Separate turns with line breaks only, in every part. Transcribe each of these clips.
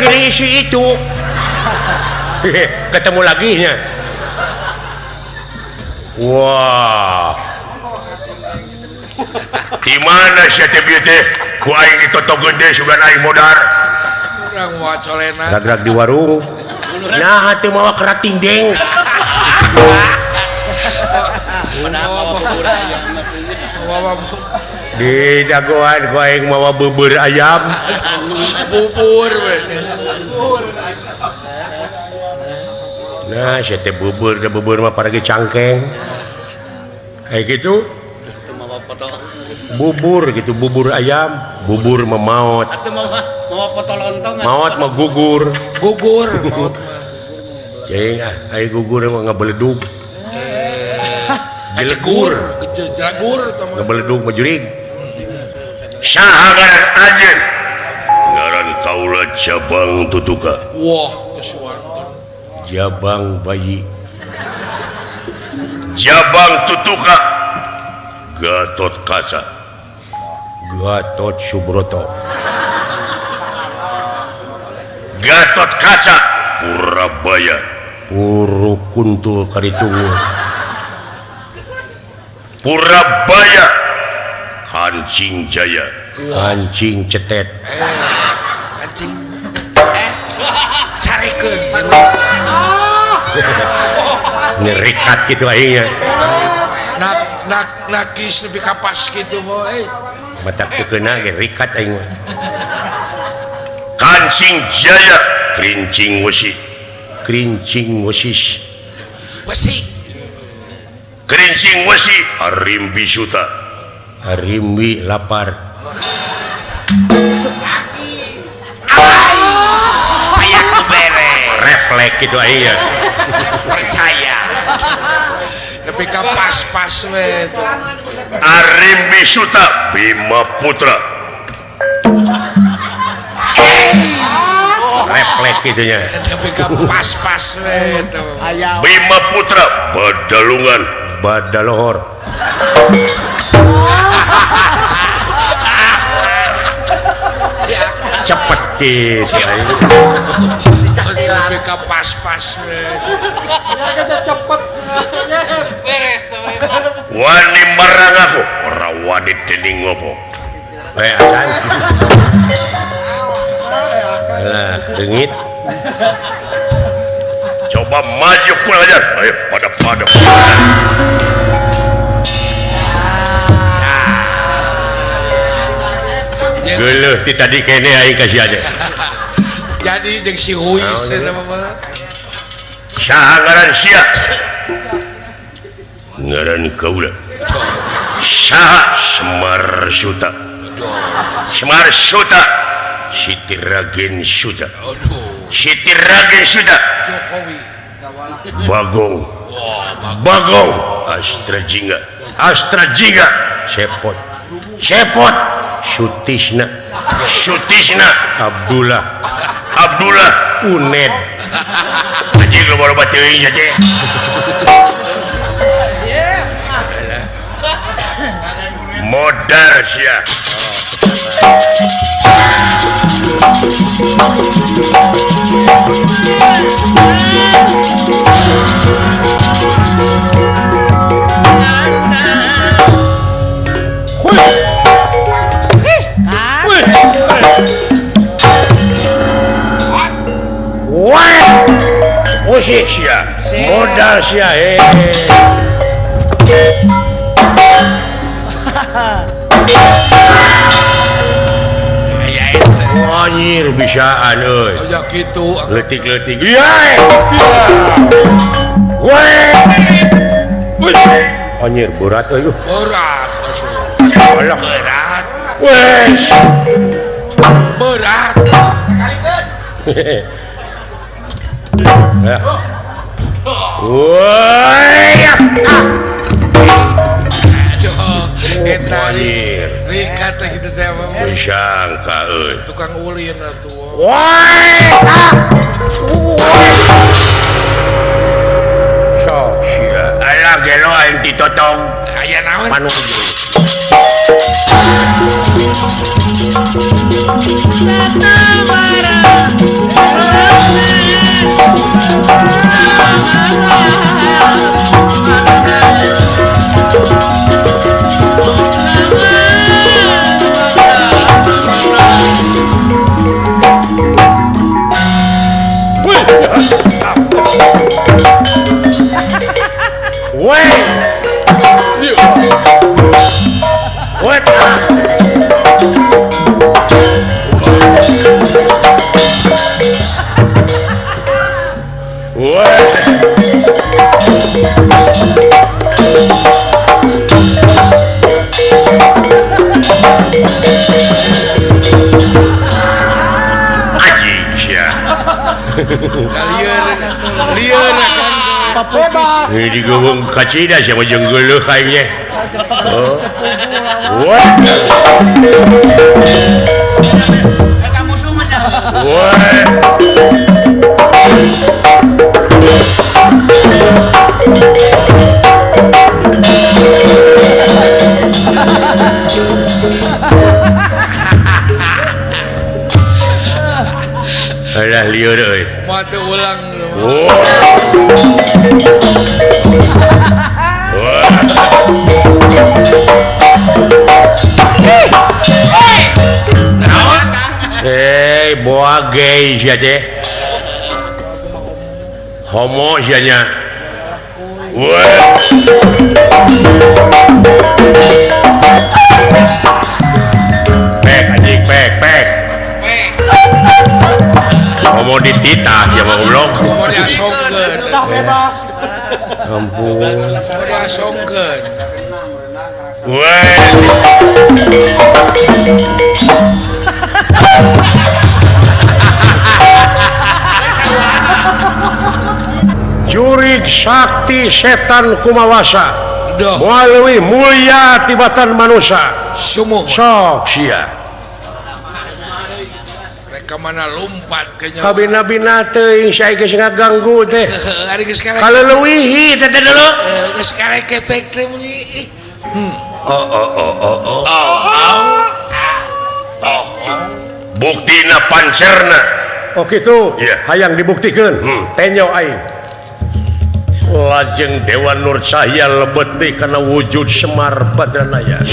gini si itu. Ketemu lagi nya. Wah. Di mana sia teh bieu teh? Ku aing ditotogeun deui sugan aing modar.
Urang moal colena.
Ragrak di warung. Nah, teu mawa kerating deng. Di jagoan ku aing mawa bubur ayam.
Bubur we.
Nah, sia teh bubur, da bubur mah paragi cangkeng. Kayak gitu. Bubur gitu, bubur ayam, bubur mah maot. Maot mah gugur.
Gugur maot mah.
Cing ah, ai gugur mah ngabeledug. Jelegur,
jelegur
ngabeledug mah jurig. Saha ngaran anjeun? Ngaran kaula Jabang Tutuka.
Wah, kesuwanten.
Jabang bayi. Jabang Tutuka. Gatot Kaca. Gatot Subroto. Gatot Kaca Purabaya. Puru kuntul karitungu. Purabaya Kancing Jaya. Kancing cetet.
Kancing carekeun.
Nyerikat gitu aingnya.
Nak nak nakis lebih kapas gitu boy.
Matak teu keuna ge rikat aing mah. Kancing Jaya kerincing wesi. Kerincing wesis.
Wesi.
Kerincing wesi Arimbi Suta. Arimbi lapar.
Aya ku bere.
Reflek gitu aing ya.
Percaya. Tapi ka pas-pas we.
Arimbi Suta Bima Putra. Reflek gitu nya.
Tapi ka pas-pas we.
Bima Putra Badalungan Badalohor. Cepet gitu.
Tapi ka pas-pas we.
Cepet.
Wani marang aku ora wani dening ngopo. Acan. Alah, leungit. Coba maju pulang aja. Ayo pada-pada. Geuleuh ti tadi kene aing kasih aja.
Jadi jeung si Huis eta mah.
Saha ngaran sia? Ngaran kaula. Saha Semar Suta. Semar Suta. Siti Ragen Suta. Siti Ragen Suta.
Jokowi.
Bagong. Bagong. Astra Jingga. Astra Jingga. Cepot. Cepot. Sutisna. Sutisna. Abdullah. Abdullah Uned. Anjing loba-loba teuing sia teh. Modar sia. Wah, usik sia, modal sia, Anjir bisaan euy.
Ya kitu.
Leutik-leutik. Iya. Weh. Anjir berat euy.
Berat.
Alah
berat.
Wes.
Berat.
Ya. Woi.
Eta rikat teh kitu teh mah.
Sangka euy.
Tukang ulin atuh.
Woi. Sok sia. Alah gelo aing ditotong.
Aya naon?
Panu.
Sata
Kacida siapa jeung geuleuh aing nya. Oh. Wah.
Eta musuh mah.
Wah. Alah lieur euy.
Moal teu ulang.
Oh. Hei, boa gay sia teh. Homo sia nya. Pek anjing pek pek. Homo dititah sia mah goblok.
Homo diasongkeun.
Bebas.
Ampun.
Homo diasongkeun. Wah.
Jurig sakti setan kumawasa moal leuwih mulia tibatan manusia.
Sumuhun.
Sok sia.
Mereka mana lompat ke nyawa.
Kabina-bina teuing sia geus ngaganggu teh.
Ari geus karek.
Kaleuwihi teh teh dulu.
Geus karek ketek teh munyi.
Oh oh oh oh oh. Oh. Buktina pancerna. Oh kitu. Yeah. Hayang dibuktikeun. Tenyo aing. Lajeng Dewa Nur Cahya lebet deui kana wujud Semar Badranaya.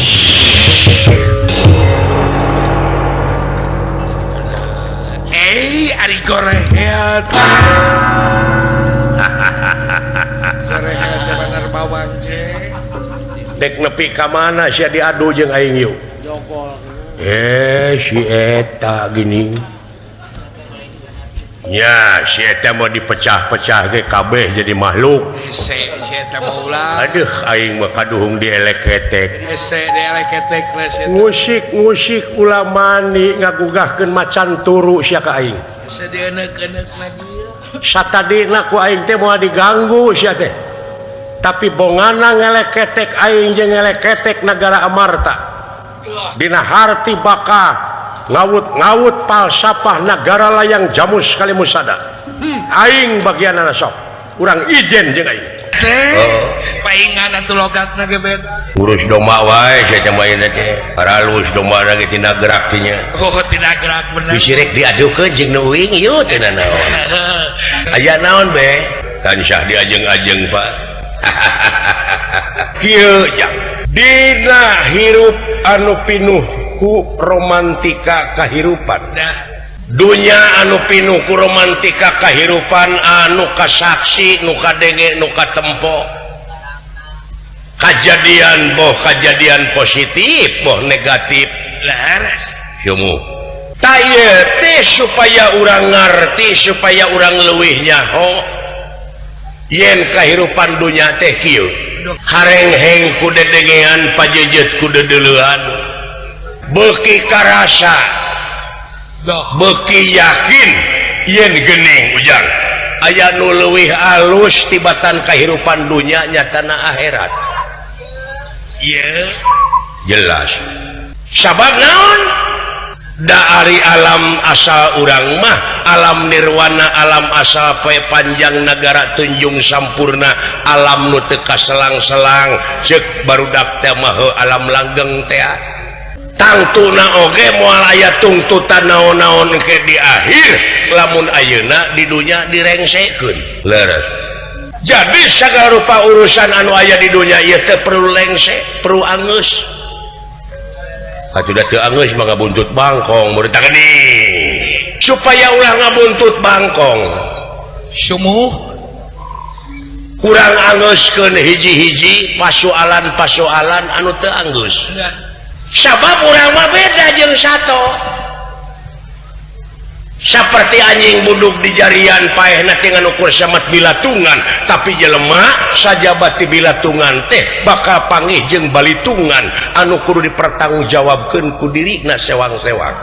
Eh, ari goreheat. Goreheat teh bener bawang je.
Dek nepi ka mana sia diadu jeung aing yuk.
Jogol.
Si eta gini. Ya, si eta mau dipecah-pecah ge kabeh jadi makhluk.
Hese, si eta mah ulah.
Aduh, aing mah kaduhung dielek-ketek.
Hese dielek-ketek lah si eta.
Ngusik-ngusik ulah mani ngagugahkeun macan turu sia ka aing.
Hese dieneuk-eneuk lagi.
Satadina ku aing teh moal diganggu sia teh. Tapi bongana ngeleketek aing jeung ngeleketek nagara Amarta. Dina harti baka ngawut-ngawut palsapah nagara layang jamus kalimusada. Aing bagianana sok. Urang ijen jeung aing.
Paingan atuh logatna ge beda.
Urus domba wae sia teh main teh. Paralus domba lagi tina gerak teh nya.
Oh, tina gerak bener.
Bisi rek diadukeun jeung nu uing ieu teh naon. Aya naon be? Tansah diajeng-ajeng, Pak. Kieu jang. Dina hirup anu pinuh ku romantika kahirupan. Dunya anu pinuh ku romantika kahirupan anu kasaksi, nu kadenge, nu katempo. Kajadian boh kajadian positif, boh negatif.
Leres.
Sumuh. Ta ieu teh supaya urang ngarti, supaya urang leuwih nyaho yen kahirupan dunya teh kieu. Harengheng ku dedengean, pajejet ku dedeleuan. Beuki karasa, beuki yakin yen geuning ujang aya nu leuwih alus tibatan kahirupan dunya nyatana akhirat.
Ieu
jelas. Sabab naon? Da ari alam asal urang mah alam nirwana, alam asal poe panjang nagara tunjung sampurna, alam nu teu kaselang-selang ceuk barudak teh mah alam langgeng teh. Tangtuna oge moal aya tungtutan naon-naon ke di akhir lamun ayeuna di dunya direngsekeun. Leres. Jadi segala rupa urusan anu aya di dunia ieu teh perlu lengse, perlu angeus. Atuh da teu angeus mah ngabuntut bangkong murid geuning. Supaya ulah ngabuntut bangkong.
Sumuh
kurang angeuskeun hiji-hiji pasoalan-pasoalan anu teu anggeus. Sabab urang mah beda jeung sato. Seperti anjing buduk di jarian paehna teh ngan ukur samet bilatungan, tapi jelema sajabati bilatungan teh bakal pangih jeung balitungan anu kudu dipertanggungjawabkeun ku dirina sewang-sewang.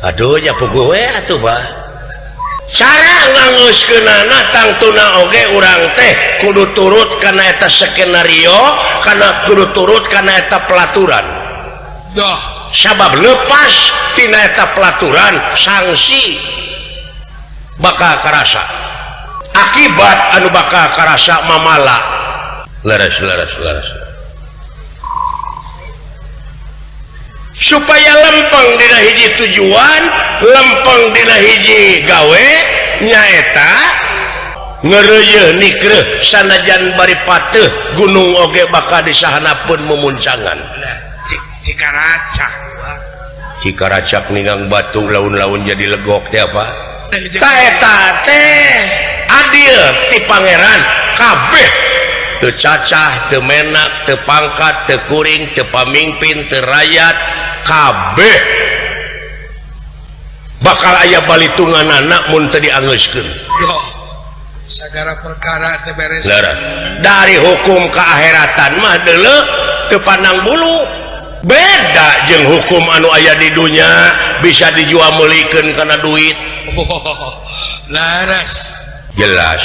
Aduh nya puguh we atuh bah. Cara ngangeuskeunana tangtuna oge urang teh kudu turut kana eta skenario, kana kudu turut kana eta pelaturan. Sabab lepas tina eta pelaturan sanksi bakal karasa. Akibat anu bakal karasa mamala. Leres leres leres. Supaya lempeng dina hiji tujuan, lempeng dina hiji gawe nyaeta ngeureuyeun nikreuh sanajan bari pateuh gunung oge bakal disahanapeun memuncangan.
Cikaracak.
Cikaracak ninggang batu laun-laun jadi legok teh apa? Ta eta teh adil ti pangeran kabeh. Teu cacah, teu menak, teu pangkat, teu kuring, teu pamingpin, teu rakyat, kabeh bakal aya balitunganana mun teu diangeuskeun.
Sagala perkara teh beres.
Dari hukum keakhiratan mah deuleu teu pandang bulu. Beda jeung hukum anu aya di dunya bisa dijual meulikeun kana duit.
Laras.
Jelas.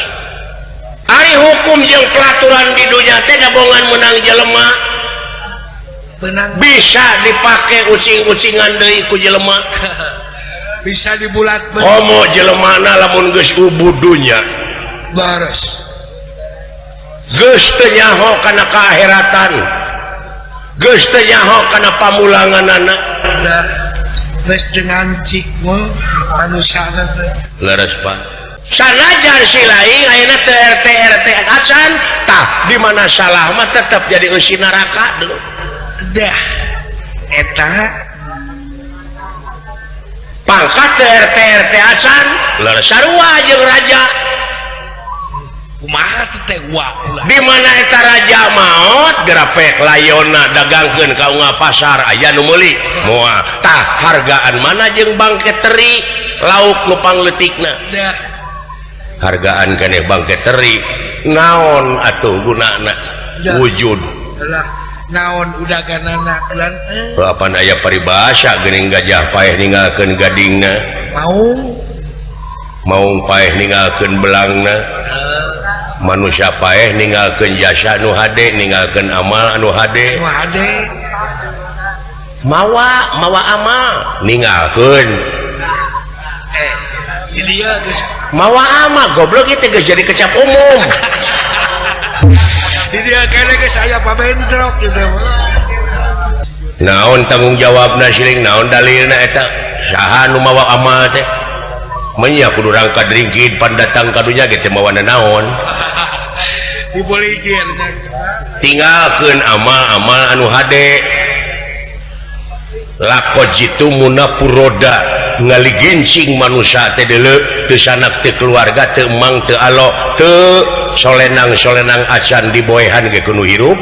Ari hukum jeung pelaturan di dunya teh dabongan menang jelema.
Benang.
Bisa dipake ucing-ucingan deui ku jelema.
Bisa dibulat.
Komo jelemana lamun geus ubud dunya.
Laras.
Geus teu nyaho kana kaahiratan. Geus teu nyaho kana pamulanganana.
Geus teu ngancik manusiana teh.
Leres Pak. Sanajan si laing ayeuna teu RT RT acan, tah di mana salah mah tetep jadi eusi neraka dulu.
Dah eta
pangkat teu RT RT acan, leres sarua jeung raja.
Kumaha teh wa
di mana eta raja maot gerapek layona dagangkeun ka unga pasar aya nu meuli moal tah hargaan mana jeung bangke teri lauk nu pangleutikna hargaan keneh bangke teri naon atuh gunana wujud
lah naon udaganana lan
apan aya paribasa geuning gajah paeh ninggalkeun gadingna
maung
maung paeh ninggalkeun belangna manusia paeh ninggalkeun jasa nu hade ninggalkeun amal anu hade mawa mawa amal ninggalkeun mawa amal goblok ieu teh geus jadi kecap umum
di dieu kene geus aya pabentrok kitu
naon tanggung jawabna siling naon dalilna eta saha nu mawa amal teh menya kudu rangka dringkid pandatang ka dunya ge teh mawana naon tinggalkeun amal-amal anu hade laqad jitumuna puroda ngaligincing manusia teh deuleu teu sanak teu keluarga teu emang teu alo teu solenang-solenang acan diboehan ge kudu hirup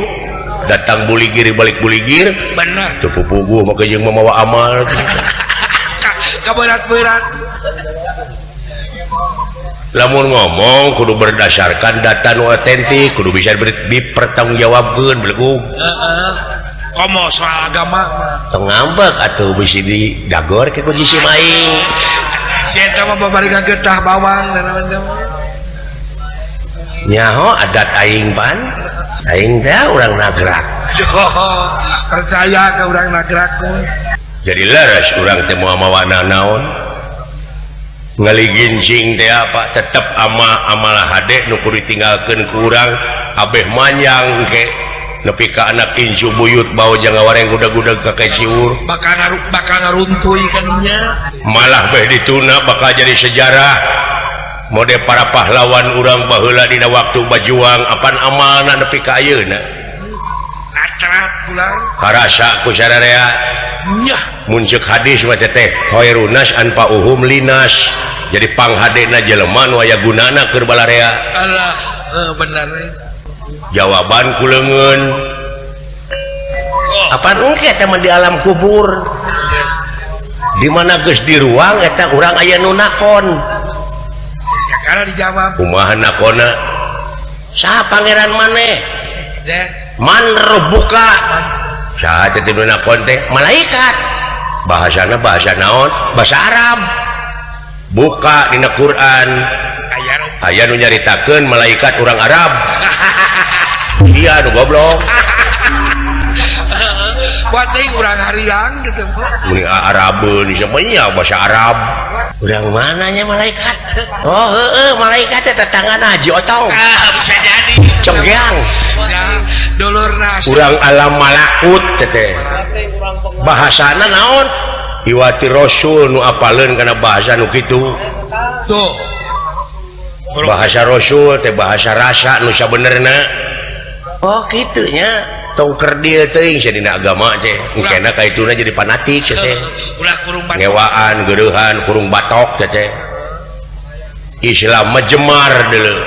datang buligir balik buligir
bener
teu pupuguh make jeung mamawa amal
kaberat-berat.
Lamun ngomong kudu berdasarkan data nu otentik, kudu bisa dipertanggungjawabkeun belegug.
Heeh. Komo soal agama mah.
Tong ngambek atuh bisi didagor ke ku si maing.
Si eta mah babari getah bawang dan naon teh.
Nyaho adat aing pan. Aing teh urang nagrak.
Percaya ke urang nagrak.
Jadi leres urang teh moal mawa naon. Ngaligincing teh apa tetep amal hade nu kudu ditinggalkeun ku urang abeh manjang ke nepi ka anak incu buyut bau jangan wareng gudag-gudag ka keciwur
bakal ngaruntuy kan nya
malah beh dituna bakal jadi sejarah Mode para pahlawan urang baheula dina waktu bajuang apan amalna nepi ka ayeuna.
Atrap pulang.
Karasa ku sararea.
Nyah.
Mun ceuk hadis mah teh khairunas anfa'uhum linas. Jadi panghadena jelema nu aya gunana keur balarea.
Alah, bener.
Jawaban ku leungeun.
Oh.
Apan engke teh mah di alam kubur. Di mana geus di ruang eta urang aya nu nakon.
Karena dijawab.
Kumaha nakona? Saha pangeran maneh? Man rabbuka? Saha teh nu nakon teh? Malaikat. Bahasana bahasa naon? Bahasa Arab. Buka dina Quran. Aya nu nyaritakeun malaikat urang Arab. Iya nu goblok.
Buat teuing urang hariang gitu.
Muni Arabeun nya bahasa Arab. Urang mananya malaikat? Oh heeh, malaikat teh tetangga Haji Otong.
Ah, bisa jadi.
Cenggeang.
Ya, dulurna.
Urang alam malakut teh. Bahasana naon? Iwati Rasul nu apaleun kana bahasa nu kitu.
Tuh.
Bahasa Rasul teh bahasa rasa nu sabenerna. Oh kitu nya. Tong kerdil teuing sia dina agama teh. Engkena ka ituna jadi fanatik sia teh.
Ulah kurung batok.
Ngewaan, geurehan, kurung batok teh teh. Islam mah jemar deuleu.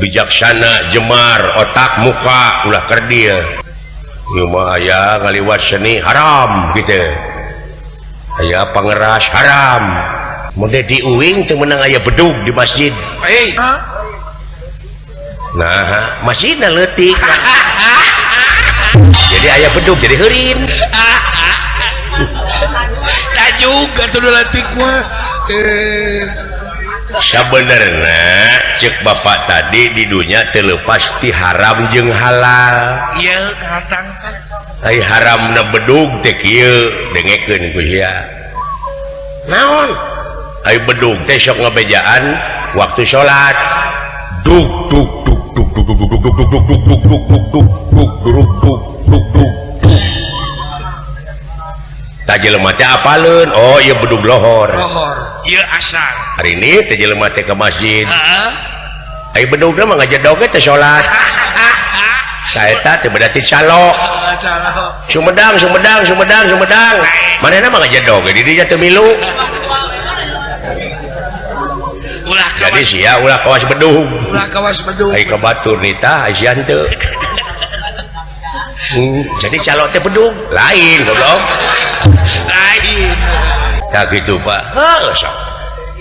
Bijaksana, jemar, otak, muka, ulah kerdil. Ieu mah aya ngaliwat seni haram kitu. Aya pangeras haram. Mun di uing teu meunang aya bedug di masjid.
Hei.
Nah, masjidna leutik. Jadi aya bedug jadi heurin.
Tajuk atuh leutik mah.
Sabenerna ceuk bapak tadi di dunya teu leupas ti haram jeung halal.
Ieu kahatang teh.
Ai haramna bedug teh kieu dengekeun ku sia. Naon? Ai bedug teh sok ngabejaan waktu salat. Dug dug dug dug dug dug dug dug dug dug dug dug dug dug dug dug dug dug dug. Tah jelema teh apaleun? Oh ieu bedug lohor.
Lohor. Ieu asar.
Hari ini teh jelema teh ke masjid.
Heeh.
Ai bedugna mah ngajedog teh salat. Saeta teh berarti calo. Sumedang Sumedang Sumedang Sumedang. Manehna mah ngajedog di dinya teu milu.
Ulah
jadi sia ulah kawas bedug.
Ulah kawas bedug.
Ai ka batur nitah sia henteu. Jadi calo teh bedug lain goblok.
Lain.
Tah kitu Pak. Heuh sok.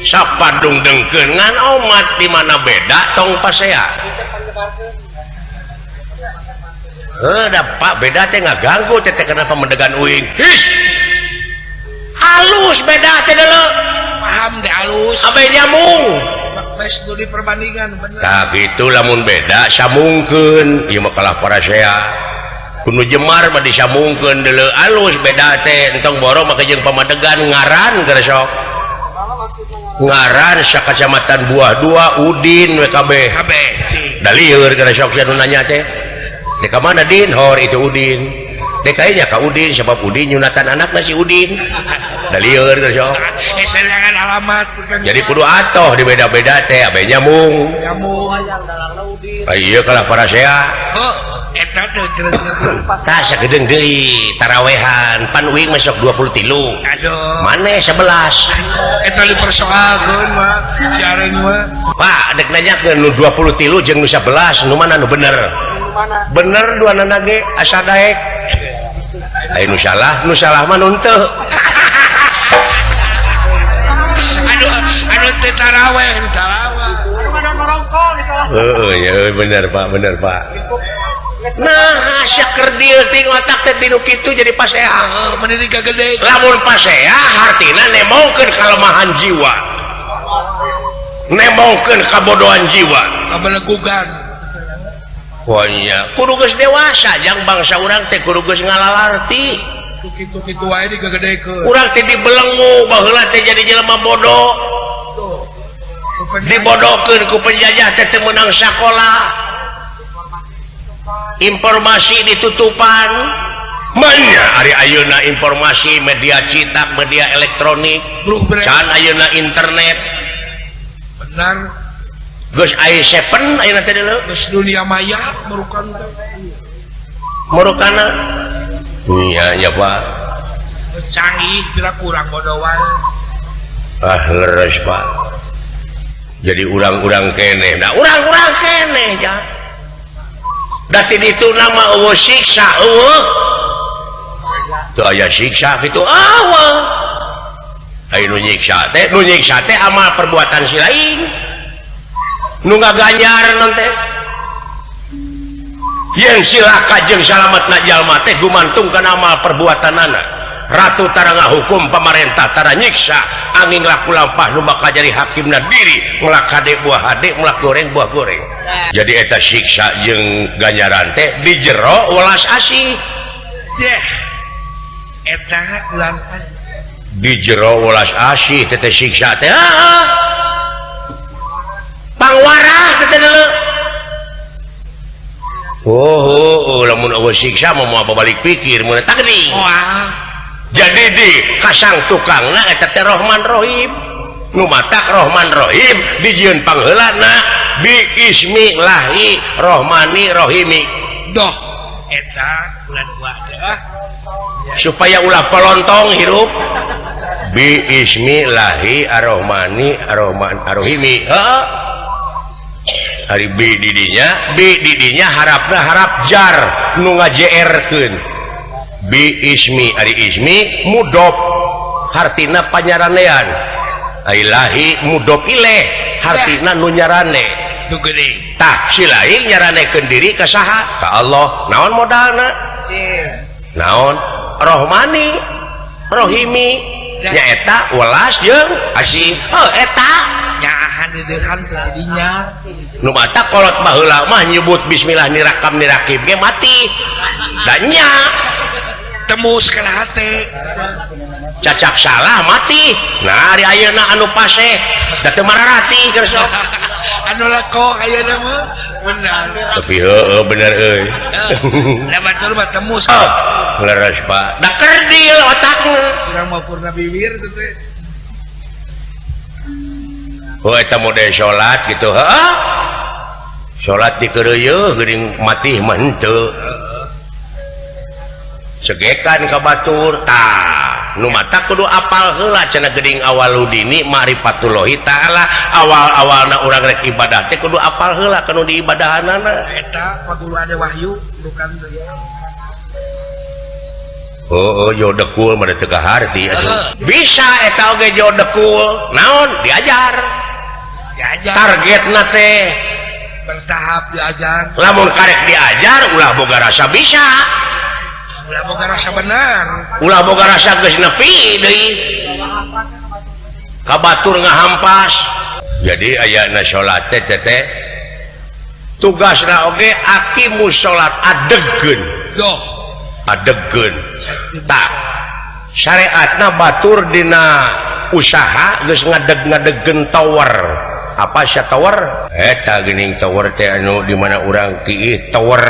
Sapadung dengkeun ngan omat di mana beda tong pasea. Heuh da Pak beda teh ngaganggu teh kenapa mendegan uing. His. Halus beda teh deuleu.
Paham deh halus.
Abe nyambung.
Wes nu diperbandingan bener.
Tah kitu lamun beda sambungkeun ieu mah kalah parasea. Kudu jemar mah disambungkeun deuleu alus beda teh entong boro make jeung pamadegan ngaran geus sok. Ngaran sakacamatan Buah Dua Udin we kabeh.
Kabeh sih.
Da lieur geus sok sia nu nanya teh. Dek ka mana Din? Hor itu Udin. Dek kayaknya ka Udin sebab Udin nyunatan anakna si Udin. Da lieur geus sok.
Serangan alamat.
Jadi kudu atoh di beda-beda teh abe nyambung.
Nyambung.
Ieu kalah parasea.
Heuh, eta teh cenah.
Tah sagedeung deui tarawehan pan uing mah sok 23.
Aduh.
Maneh 11.
Eta dipersoalkeun mah si areng mah.
Pak, dek nanyakeun nu 23 jeung nu 11 nu mana nu bener? Bener duanana ge asa daek. Ai nu salah mah nu henteu.
Aduh, anu teu taraweh, nu salah mah.
Heeh, ya bener Pak, bener Pak. Nah, asa kerdil ting otak teh tinu kitu jadi pasea.
Heeh, meni gagede.
Lamun pasea hartina nemongkeun kalemahan jiwa. Nemongkeun kabodohan jiwa.
Kabelegugan.
Wah iya, kudu geus dewasa jang bangsa urang teh kudu geus ngalalarti.
Kitu-kitu wae digegedekeun.
Urang teh dibelenggu baheula teh jadi jelema bodoh. Dibodohkeun ku penjajah teh teu meunang sakola. Informasi ditutupan. Manya ari ayeuna informasi media cetak, media elektronik, can ayeuna internet.
Benar.
Geus aya sepen ayeuna teh deuleu.
Geus dunia maya merukan teh.
Merukana. Iya nya Pak.
Canggih kira kurang bodohan.
Ah leres Pak. Jadi urang-urang keneh. Nah urang-urang keneh ja. Da ti ditu nama eueuh siksa eueuh. Teu aya siksa kitu eueuh. Ai nu nyiksa teh amal perbuatan si lain. Nu ngaganjar teh. Yen silaka jeung salametna jalma teh gumantung kana amal perbuatanana. Ratu tara ngahukum pamarentah tara nyiksa angin laku lampah nu bakal jadi hakimna diri melak hade buah hade melak goreng buah goreng. Jadi eta siksa jeung ganjaran teh di jero welas asih.
Yeh. Eta ulang
di jero welas asih teh siksa teh heeh. Pangwarah teh deuleu. Oh, lamun eueuh siksa mah moal babalik pikir mun takdir.
Moal.
Jadi di kasang tukangna eta teh Rohman Rohim. Nu matak Rohman Rohim dijieun pangheulana bi ismillahi Rohmani Rohimi.
Doh eta bulan dua teh ah.
Supaya ulah polontong hirup bi ismillahi Arrohmani Arrohman Arrohimi. Heeh. Ari bi didinya harapna harap jar nu ngajeerkeun. Bi ismi ari ismi mudop hartina panyaranean ailahi mudop ileh hartina nu nyarane
nu gede
tah si lain nyaranekeun diri ka saha ka Allah naon modalna naon Rohmani Rohimi nyaeta welas jeung asih heuh eta
nyaahan deudeuhan teh dinya
nu mata kolot baheula mah nyebut bismillah nirakam nirakib ge mati da nya
temu kana hate
cacap salah mati nah ari ayeuna anu paseh da teu mararati keur sok
anu leko ayeuna mah bener
tapi heueuh bener euy
da batur mah temu
leres Pak da kerdil otakna
urang mah purna bibir teh teh
oh eta mode salat gitu heuh salat dikeureuyeun geuning mati mah henteu segekan ka batur tah nu mata kudu apal heula cenah geuning awaludini ma'rifatullahi ta'ala awal-awalna urang rek ibadah teh kudu apal heula kanu diibadahanana
eta paguru ada wahyu bukan teh
oh oh jodekul mah teu kaharti atuh bisa eta oge jodekul naon diajar
diajar
targetna teh
bertahap diajar
lamun karek diajar ulah boga rasa bisa
ulah boga rasa benar
ulah boga rasa geus nepi deui ka batur ngahampas jadi ayana salat teh teh tugasna oge aqimus salat adegkeun
doh
adegkeun tah syariatna batur dina usaha geus ngadeg-ngadegkeun tower apa sia tower eta geuning tower teh anu di mana urang kiih tower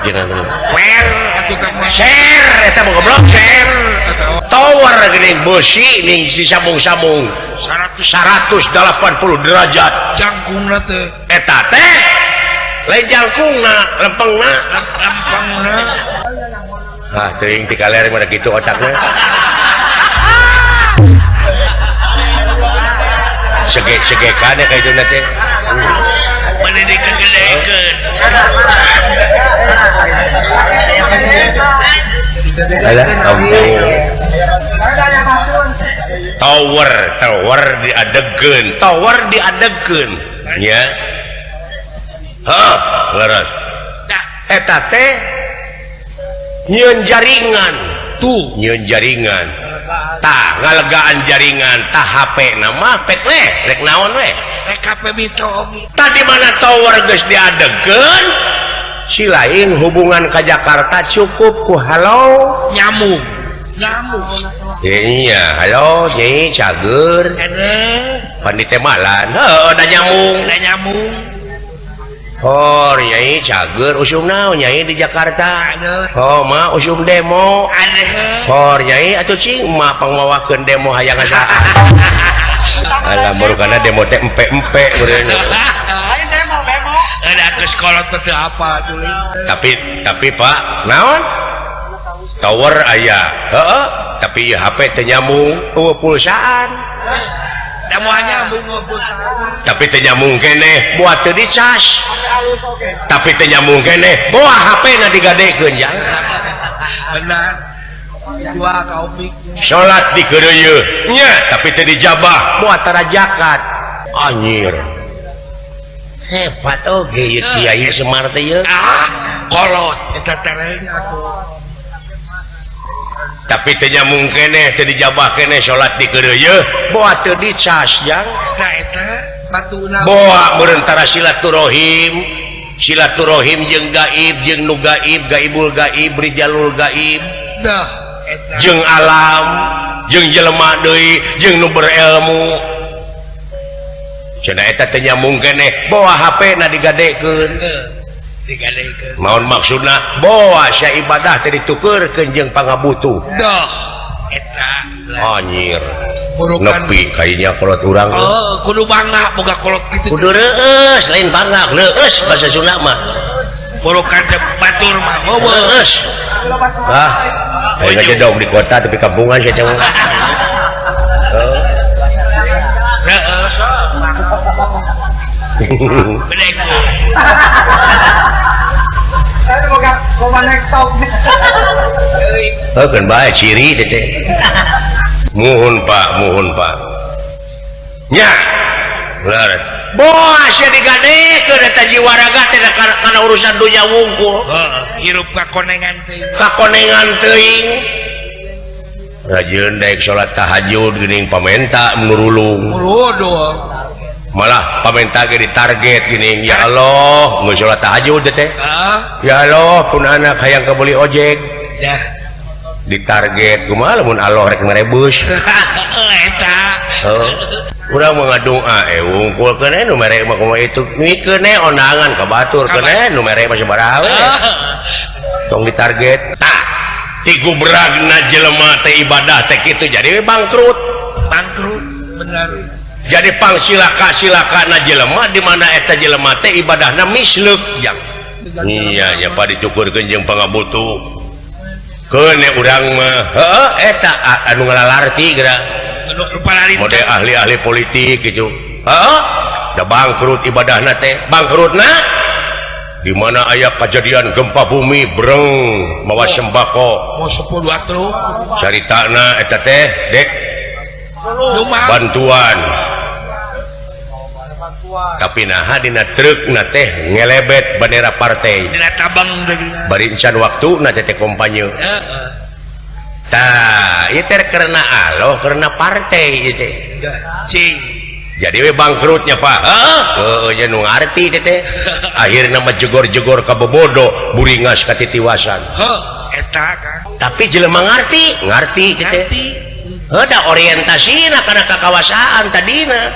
cenah
wer atuh teh
share eta mah goblok share tower geuning beusi ning disambung-sambung 180 derajat
jangkungna teh
eta teh lain jangkungna lempengna
lempengna
ah teuing ti kaler mah kitu otakna sege-segekan kayak itu nanti
pendidikan gedekeun
alah ampun tower diadegkeun tower diadegkeun nya heuh leres eta teh nyieun jaringan
tuh
nyieun jaringan tah ngalegaan jaringan tah HP nama pek we rek naon we
rek HP mito oge
tadi mana tower geus diadegkeun si lain hubungan ka Jakarta cukup ku halo
nyamuk nyamuk
iya halo nyai cager pandite malan heuh da nyamung
da nyamung
oh nyai cager usum naon nyai di Jakarta oh mah usum demo oh nyai atuh cing mah pangmawakeun demo hayang saha alah murukana Jigana demo teh empe-empe meureun.
Ada ke sekolah teh apa tuluy.
Tapi Pak, naon? Tower aya. Heeh, tapi ieu HP teu nyambung, eueuh pulsaan.
Da moal nyambung pulsaan.
Tapi teu nyambung keneh, buat teu dicas. Tapi teu nyambung keneh, boa HP na digadekeun jang.
Benar. Dua kaupik.
Salat dikeureuyeun nya, tapi teu dijabah, moal tara zakat. Anjir. Hebat oge ieu kiai Semar teh ieu.
Ah, kolot eta tereng atuh.
Tapi teu nyambung keneh, teu dijabah keneh salat dikeureuyeun, boa teu dicas jang.
Nah eta batuna.
Boa meureun tara silaturahim. Silaturahim jeung gaib, jeung nu gaib, gaibul gaib, rijalul gaib.
Dah eta.
Jeung alam, jeung jelema deui, jeung nu berilmu. Cenah eta teu nyambung keneh, boa HP na digadekeun.
Digadekeun.
Naon maksudna? Boa sia ibadah teh ditukeurkeun jeung pangabutuh.
Dah eta.
Anjir.
Burukan.
Nepi kayaknya kolot urang.
Oh, kudu bangga boga kolot kitu.
Kudu reueus, lain bangga, reueus bahasa Sunda mah.
Burukan teh batur mah.
Reueus. Hah? Aing aja dong di kota tapi kampungan sia teh.
Reueus. Bedek.
Boga boga nektok.
Heuh keun bae ciri teh teh. Muhun Pak, muhun Pak. Nya. Bener. Boa sia digadekeun eta jiwa raga teh kana urusan dunya wungkul.
Heeh, hirup kakonengan teuing.
Kakonengan teuing. Rajin daek salat tahajud geuning pamenta nurulung.
Murudul.
Malah pamenta ge ditarget geuning, ya Allah, geus salat tahajud teh. Ya Allah, pun anak hayang kabeli ojek.
Dah.
Ditarget kumaha lamun Allah rek merebus.
Eta.
Heuh. Urang mah ngadoa wungkul keun nu mere mah kumaha itu. Mikeun ondangan ka batur keun nu mere mah sabaraha we. Tong ditarget. Tah, ti gubragna jelema teh ibadah teh kitu jadi bangkrut.
Bangkrut bener.
Jadi pangsilaka-silakana jelema di mana eta jelema teh ibadahna misleuk jang. Iya nya pa dicukurkeun jeung pangabutuh. Keun urang mah heueuh eta anu ngalalarti geura. Mode ahli-ahli politik gitu. Heeh, da bangkrut ibadahna teh. Bangkrutna di mana aya kejadian gempa bumi breng mawa sembako.
Mau 10 truk.
Caritana eta teh dek bantuan. Tapi naha dina trukna teh ngelebet bendera partai.
Dina tabang teh.
Bari encan waktuna teh kampanye.
Heeh.
Tah, ieu teh karena Allah, karena partai ieu teh.
Cing.
Jadi we bangkrutnya Pak. Heeh, heueuh nya nu ngarti teh teh. Akhirna mah jegor-jegor ka bobodo, buringas ka titiwasan.
Heuh, eta kan.
Tapi jelema ngarti, ngarti teh.
Ngarti.
Heuh, da orientasina kana kakawasaan tadina.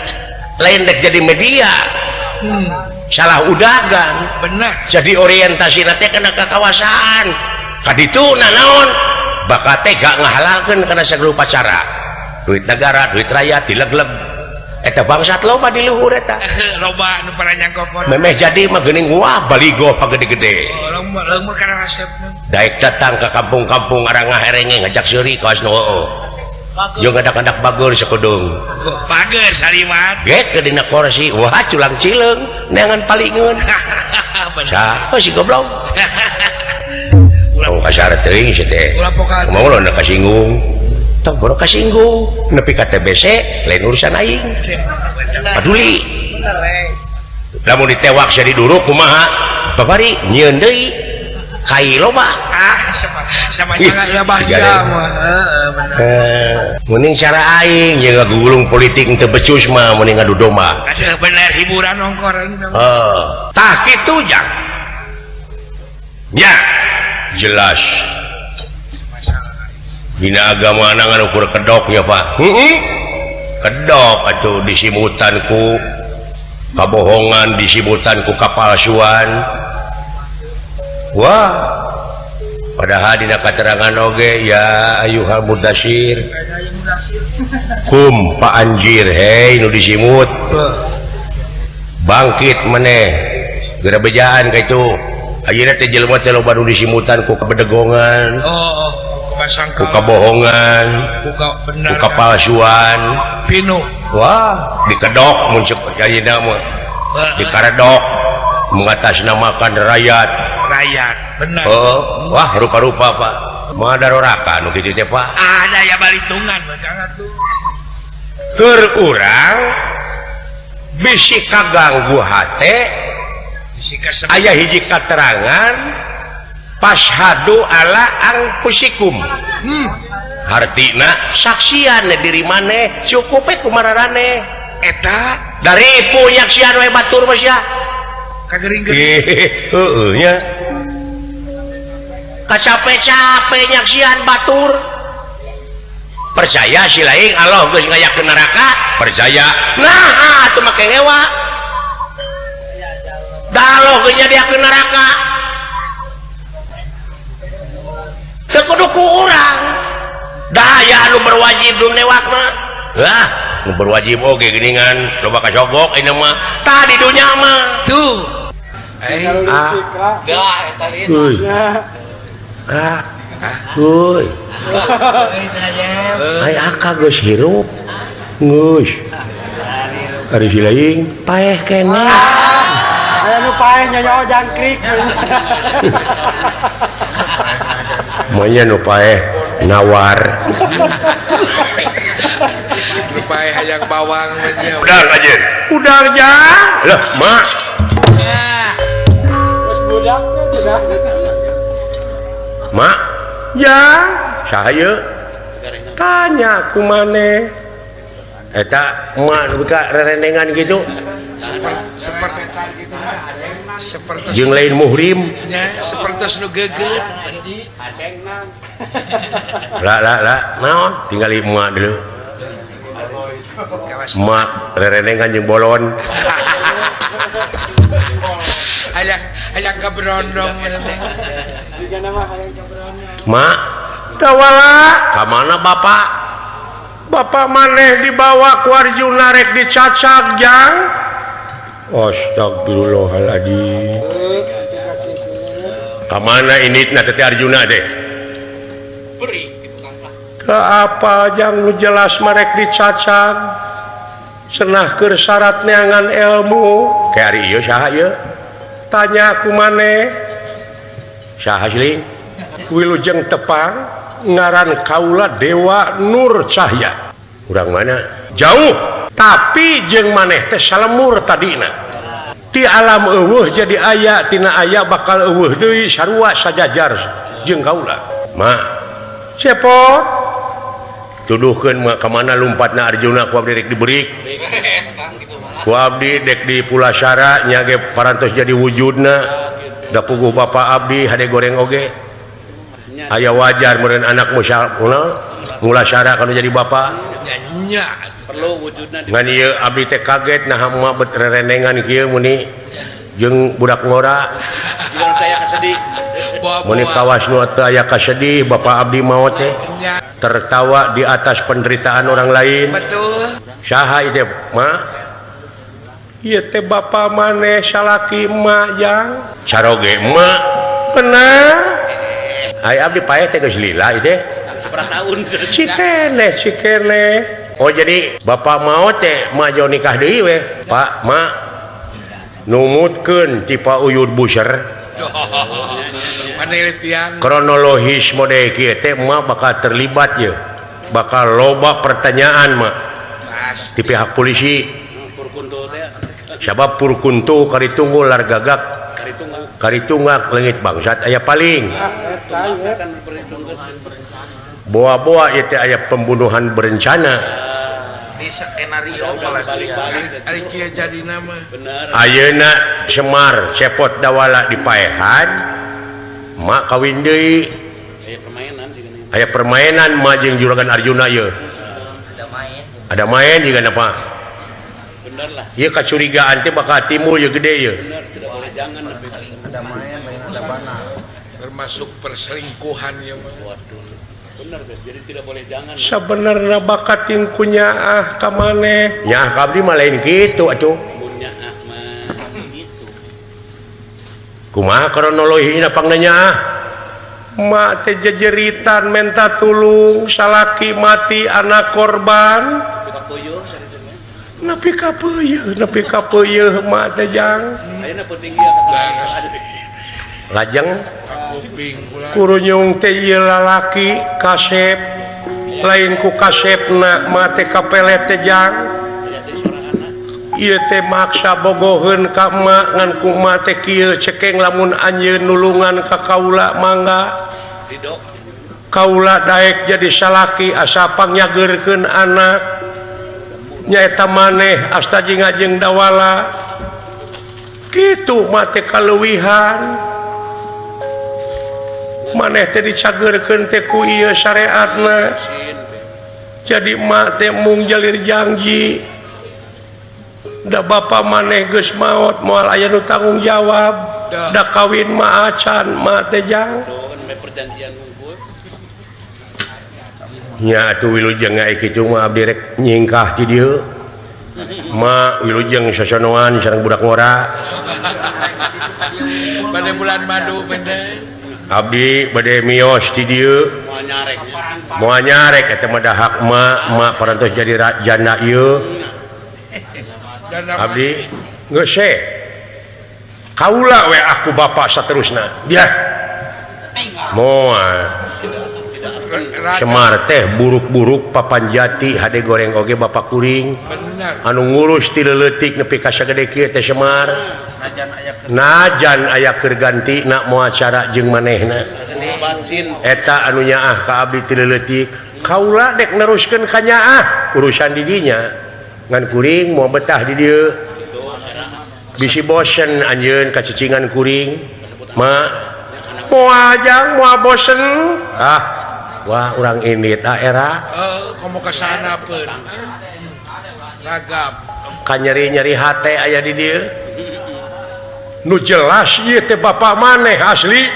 Lain dek jadi media. Salah udagan.
Benar.
Jadi orientasina teh kana kakawasaan. Kadituna naon? Bakat teh gak ngahalalkeun kana sagala upacara. Duit negara, duit rakyat dilegleg. Eta bangsat loba di luhur eta.
Loba nu paranyangkopon.
Memeh jadi mah geuning wah baligo pagede-gede.
Leungmur kana resepna.
Daek datang ke kampung-kampung arang ngaherenge ngajak seuri kawas nu heueuh. Jeung ngadak-ngadak bageur sakedeung.
Bageur saliwat.
Ge ke dina kursi, wah culang cileung neangan palingeun. Sah, si goblok. Ulah kasar teuing si teh. Kumaha ulah kasinggung. Tong boro kasinggung, nepi ka TBC lain urusan aing. Paduli. Lamun ditewak sia diduruk kumaha? Babari nyieun deui. Kai loba.
Ah, sama jangan ya bahja mah. Heeh, bener.
Mending cara aing jeung ngagulung politik teu becus mah mending ngadu domba.
Aduh bener hiburan ongkor aing.
Heeh. Tah kitu jang. Nya jelas. Dina agama ngan ukur kedok ya Pak. Heeh. Kedok atuh disimutan ku kabohongan, disimutan ku kapalsuan. Wah. Padahal dina katerangan oge ya ayuhal mudassir. Kum Pak Anjir hei nu disimut. Bangkit maneh. Geura bejaan ka itu. Ayeuna teh jelema teh loba nu disimutan ku kabedegongan.
Oh,
ku kabohongan,
ku
ku kapalsuan.
Pinu.
Wah, dikedok mun cek ayeuna mah. Dikaredok mengatasnamakan rakyat.
Rakyat, benar.
Oh, wah rupa-rupa Pak. Moal daroraka nu kitu teh Pak.
Ada ya balitungan jangan tuh.
Keur urang bisi kaganggu hate, aya hiji katerangan fashhadu ala anfusikum. Hartina saksian diri maneh cukup we kumararane.
Eta
dari punyaksian we batur mah sia.
Kagering-gering.
Heeh nya. Kacape-cape nyaksian batur. Percaya si lain Allah geus ngayakeun neraka, percaya. Nah, atuh make ngewa. Da Allah geus nyadiakeun neraka. Teu kudu ku urang. Da aya anu berwajib nu newak mah. Lah, nu berwajib oge geuningan loba kasogok ayeuna mah. Tah di dunya mah.
Tuh.
Ah.
Dah eta lieu.
Ah. Euy. Ai aka geus hirup. Geus. Ari si lain paeh keneh.
Aya nu paeh nyanyo jangkrik.
Manya nu paeh nawar.
Nu paeh hayang bawang nya.
Udang aja. Udang jang. Lah, mak.
Geus budak teh budak.
Mak, ya, saha tanya ku maneh. Eta mak nu ka rerendengan gitu.
Seperti
jeung lain muhrim
nya, sapertos nu geget.
Lah lah lah, naon tinggali emak dulu. Emak rerendengan jeung bolon.
Hayang hayang kabrondong.
Mak, dawala ka mana bapak? Bapak maneh dibawa ku Arjuna rek dicacag jang. Astagfirullahaladzim. Ka mana initna teh Arjuna teh? Teu apa jang nu jelas marek dicacag. Cenah keur syarat neangan ilmu. Ke ari ieu saha ieu? Tanya ku maneh. Saha siling? Wilujeng tepang ngaran kaula Dewa Nur Cahya. Urang mana? Jauh. Tapi jeung maneh teh salemur tadina. Ti alam eueuh jadi aya, tina aya bakal eueuh deui sarua sajajar jeung kaula. Mak, cepot. Tuduhkeun mah ka mana lumpatna Arjuna ku abdi rek dibeurik. Ku abdi dek di Pulasara nya ge parantos jadi wujudna. Da puguh bapa abdi hade goreng oge. Aya wajar meureun anak mulasara kalau jadi bapa.
Nya
perlu wujudna.
Ngan ieu abdi teh kaget naha emak bet rerendengan kieu muni jeung budak ngora.
Jeung saya kasedih.
Muni kawas nu teu aya kasedih bapa abdi maot teh. Tertawa di atas penderitaan orang lain.
Betul.
Saha ieu teh, mak? Ieu teh bapa maneh salaki emak jang. Caroge emak. Bener. Ai abdi paeh teh geus lila ieu teh.
Sabaraha tahun.
Cikene, cikene. Oh jadi bapak mau teh mah nikah deui we. Pak, mak numutkeun ti Pak Uyut Buser.
Penelitian
kronologis mode kieu teh mak bakal terlibat ye. Bakal loba pertanyaan mak. Di pihak polisi. Sabab purkuntu karitunggu largagak. Karitungak leungit bangsat aya paling. Boa-boa ieu teh aya pembunuhan berencana.
Di skenario
ari kieu jadi nama.
Ayeuna Semar cepot dawala di paehan, mak kawin deui. Aya permainan mak jeung Juragan Arjuna ieu.
Ada main.
Ada main juga apa?
Bener lah.
Ieu kacurigaan teh bakal timbul ieu gede ieu.
Bener, tidak boleh jangan lebih.
Ada main lain ada bana.
Termasuk perselingkuhan ya mah.
Waduh.
Sabenerna bakating ku nyaah ka maneh. Nyaah ka abdi mah lain kitu atuh. Kumaha kronologina pangna nyaah? Mak teh jejeritan menta tulung, salaki mati anak korban. Nepi ka peuyeun, nepi ka peuyeun mak teh jang. Lajeng kurunyung teh ieu lalaki kasep lain ku kasepna mak teh kapelet teh jang. Ieu teh maksa bogoheun ka emak ngan ku emak teh kieu cekeng lamun anjeun nulungan ka kaula mangga. Kaula daek jadi salaki asa pangyageurkeun anak. Nyaeta maneh asta jeung ngajeng dawala. Kitu mah teh kaleuwihan. Maneh teh dicageurkeun teh ku ieu syariatna. Jadi mak teh mung jalir janji. Da bapa maneh geus maot moal aya nu tanggung jawab. Da kawin mah acan mak teh jang. Nya atuh wilujeng ai kitu mah abdi rek nyingkah ti dieu. Ma wilujeng sasonoan sareng budak ngora.
Bade bulan madu bende.
Abdi bade mios ti dieu. Moal nyarek eta mah dahak ma, ma parantos jadi janda ieu. Abdi geus se. Kaula we aku bapa saterusna. Biah. Moal. Semar teh buruk-buruk papanjati hade goreng oge bapak kuring. Anu ngurus ti leutik nepi ka sagede kieu teh Semar. Najan aya keur ganti na moal cara jeung manehna. Eta anu nyaah ka abdi ti leutik. Kaula dek neruskeun ka nyaah urusan di dinya. Ngan kuring moal betah di dieu. Bisi bosen anjeun kacicingan kuring. Ma moal jang moal bosen. Ah wah urang ini tak era
komo ka sana pun ragam
ka nyeri-nyeri hate aya di dieu nu jelas ieu teh bapak maneh asli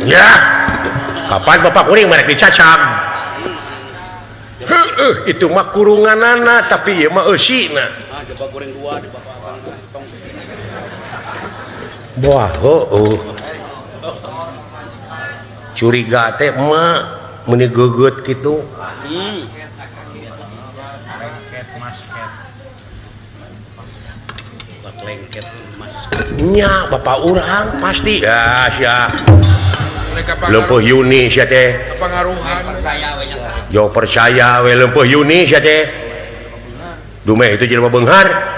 ya kapan bapak kuring merek dicacag heueuh itu mah kurunganana tapi ieu mah eusina wah heueuh curiga teh emak meni geget gitu. Nya bapak urang pasti ya sia. Leumpeuh Yuni sia teh.
Kepengaruhan.
Jo percaya we leumpeuh Yuni sia teh. Dumeh itu jelema beunghar.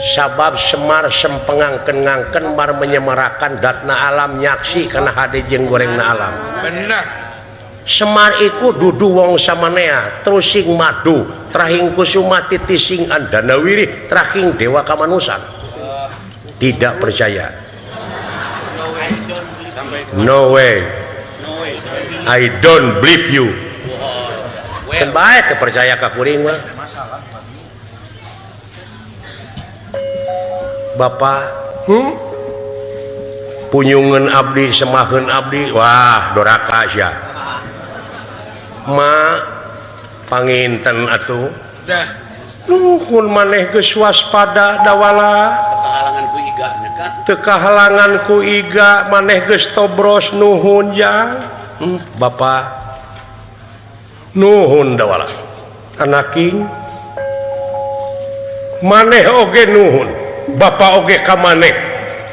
Sabab Semar sempengangken-ngangken mar menyemarakan datna alam nyaksi kana hade jeung gorengna alam.
Bener.
Semar iku dudu wong samanea, trusing madu, trahing kusuma titising andanawiri, trahing dewa kamanusan. Tidak percaya. No way. I don't believe you. Kan bae teu percaya ka kuring mah. Bapak, punyungan abdi, semaheun abdi, wah doraka sia. Ma panginten atuh.
Dah.
Nuhun maneh geus waspada dawala.
Teu kahalangan ku iga nya kan.
Teu kahalangan ku iga maneh geus tobros nuhun jang. Bapak nuhun dawala. Anaking maneh oge nuhun. Bapak oge ka maneh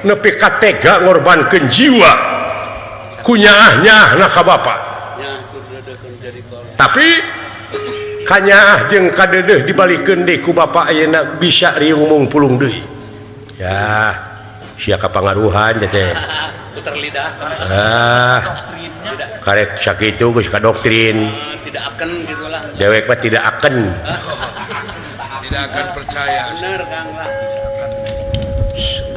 nepi ka tega ngorbankeun jiwa ku nyaah-nyaahna ka bapak. Tapi kanyaah jeung kadeudeuh dibalikeun deui ku bapak ayeuna bisa riung mung pulung deui. Ya, sia kapangaruhan teh.
Puter lidah.
Ah. Karek sakitu geus ka doktrin.
Tidak akan gitulah.
Dewek mah tidak akan.
Tidak akan percaya.
Bener Kang lah.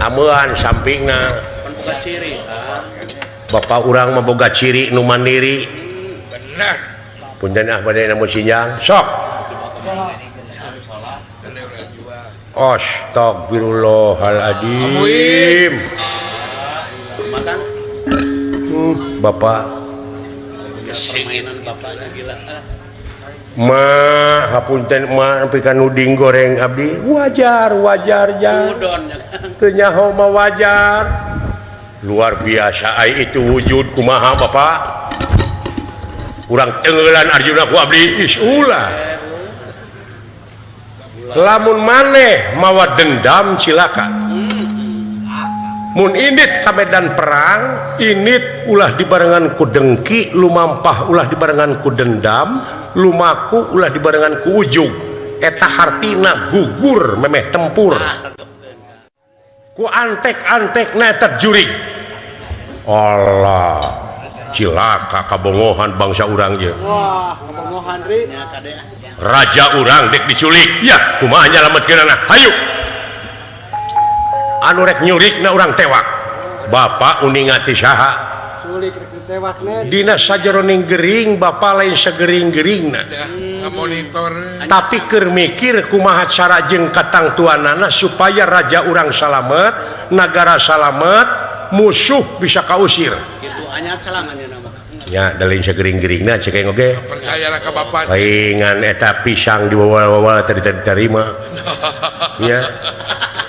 Amean sampingna.
Pan boga ciri.
Bapak urang mah boga ciri nu mandiri.
Bener.
Punten ah bade namun sinjang. Sok. Astagfirullahaladzim. Bapak
Permainan bapaknya gila.
Ma hapunten ma nepi ka nuding goreng abdi wajar wajar ja. Teu nyaho mah wajar. Luar biasa ai itu wujud kumaha Bapak. Urang tenggelan Arjuna ku abdi is ulah. Lamun maneh mawa dendam cilaka. Mun indit ka medan perang, indit ulah dibarengan ku dengki, lumampah ulah dibarengan ku dendam, lumaku ulah dibarengan ku ujug. Eta hartina gugur memeh tempur. Ku antek-antekna eta jurig. Allah, cilaka kabongohan bangsa urang ieu.
Wah, kabongohan ri.
Raja urang dek diculik. Ya, kumaha nyalametkeunana? Hayu. Anu rek nyurik na urang tewak. Bapak uninga ti saha?
Culik rek ditewak ne.
Dina sajeroning gering bapak lain segering-geringna.
Monitor.
Tapi keur mikir kumaha cara jeung katangtuanana supaya raja urang salamet, nagara salamet, musuh bisa kausir.
Kitu anyar celangannya nama.
Ya, da lain segering-geringna cek aing oge.
Percayalah ka bapak.
Paingan eta pisang diwawal-wawal tadi diterima. Nya.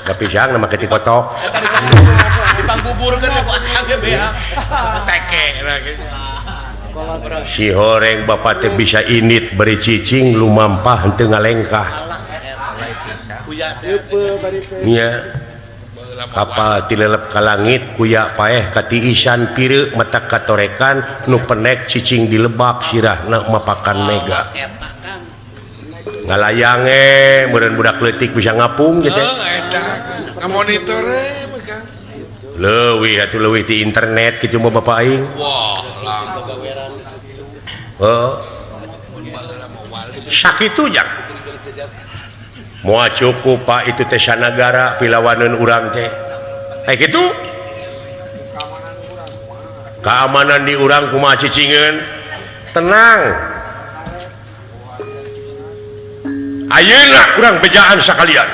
Da pisang na make dikotok.
Dipangbuburkeun ku akang ge beak.
Teke lah gitu.
Si horeng bapak teh bisa init beri cicing lumampah henteu ngalengkah. Nya. Kapal tilelep ka langit kuya paeh katiisan pireuk mata katorekan nu penek cicing dilebak sirahna mapakan mega. Ngalayang meureun budak leutik bisa ngapung gitu.
Eta ngamonitor we
leuwih atuh leuwih ti internet kitu mah bapak aing.
Wah, lang.
Heeh. Sakitu jang. Moal cukup Pak itu teh sanagara pilawaneun urang teh. Kayak kitu. Keamanan di urang kumaha cicingeun? Tenang. Ayeuna urang bejaan sakalian.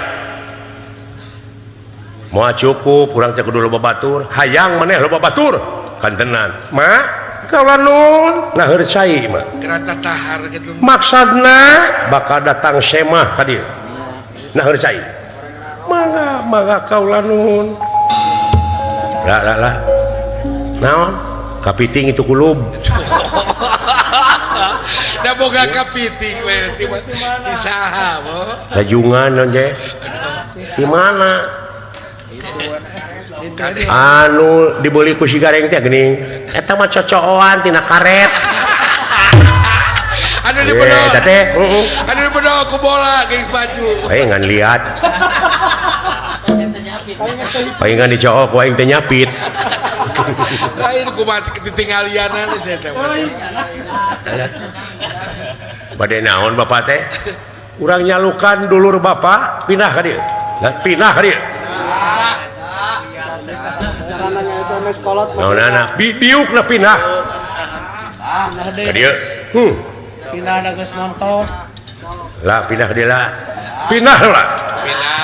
Moal cukup urang teh kudu loba batur, hayang maneh loba batur. Kantenan. Ma, kaula nun ngaheur cai mah.
Kerata tahar kitu.
Maksudna bakal datang semah ka dieu. Naheur cai. Mangga, mangga kaula nun. Lah lah lah. Naon? Kapiting itu kulub.
Da boga kapiting we di saha bo.
Lajungan naon je? Di mana? Anu dibeli ku si gareng teh geuning. Eta mah cocooan tina karet.
Anu dibedol.
Eta teh, heeh.
Anu dibedol ku bola geuning baju.
Aing ngan liat. Aing ngan dicook ku aing teh nyapit.
Lain kumaha ketinggalianan saya teh.
Bade naon bapak teh? Urang nyalukan dulur bapak pindah ka dieu. Pindah ka dieu. Naonana bidiukna pindah. Ka dieu.
Pindah da geus montok.
Lah pindah ka dieu lah. Pindah lah.
Pindah.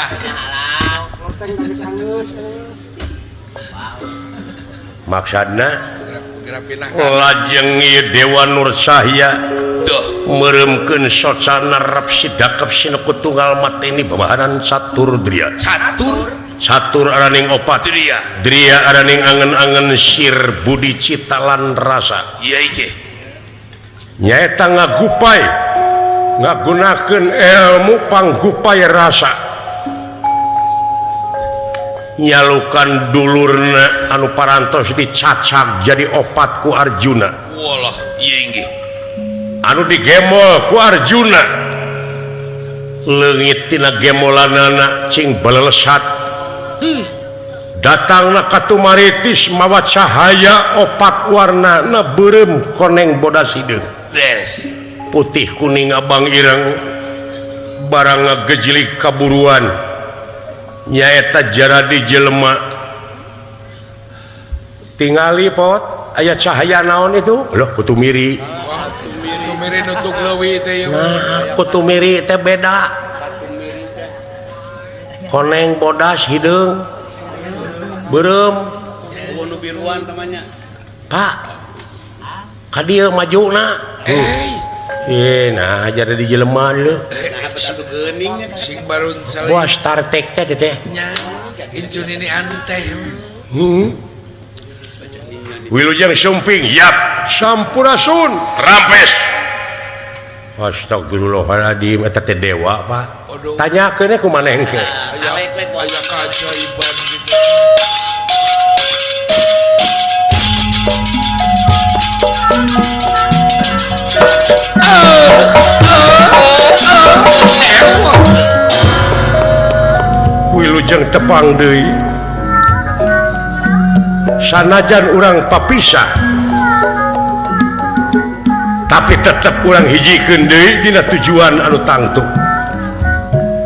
Maksudna lajeng ieu Dewa Nur Cahya meremkeun socana rep sidakep sineku tunggal mateni babahanan catur dria.
Catur
catur araning opat
dria.
Dria araning angen-angen sir budi cita lan rasa.
Iya iki.
Nyaeta ngagupai ngagunakeun ilmu panggupai rasa. Nyalukan dulurna anu parantos dicacag jadi opat ku Arjuna.
Walah, ieu inggih.
Anu digemol ku Arjuna. Leungit tina gemolanana cing balelesat. Datangna ka Tumaritis mawa cahaya opat warnana beureum koneng bodas hideung.
Beres.
Putih kuning abang ireng barang ngagejlig kaburuan. Nyaeta jaradi jelema tingali pot aya cahaya naon itu loh kutu miri.
Kutu miri nutuk leuwih teh.
Nah kutu miri teh beda koneng bodas hideung beureum
nu biruan temannya.
Pak Ka dieu majuna. Nah jadi di jelema leuh.
Sing barun saling.
Wah Star Trek teh teh.
Nya, incun ini anu teh.
Wilujeng Sumping, yap. Sampurasun, rampes. Astagfirullahaladzim, eta teh dewa, Pak. Tanyakeun ku maneh engke.
Aya keajaiban gitu.
Wilujeng tepang deui. Sanajan urang papisah tapi tetep urang hijikeun deui dina tujuan anu tangtu.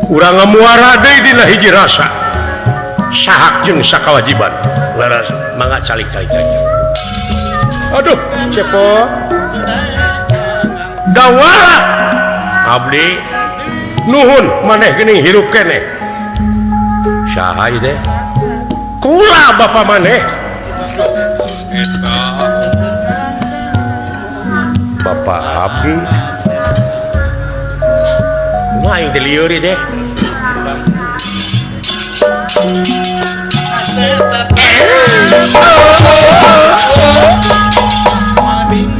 Urang ngamuara deui dina hiji rasa sahak jeung sakawajiban. Laras mangga calik-calik calik. Aduh, cepot. Dawala abdi nuhun maneh geuning hirup keneh. Saha ieu teh? Kula bapa maneh. Bapak abdi. Kumaha aing teh lieur ieu teh?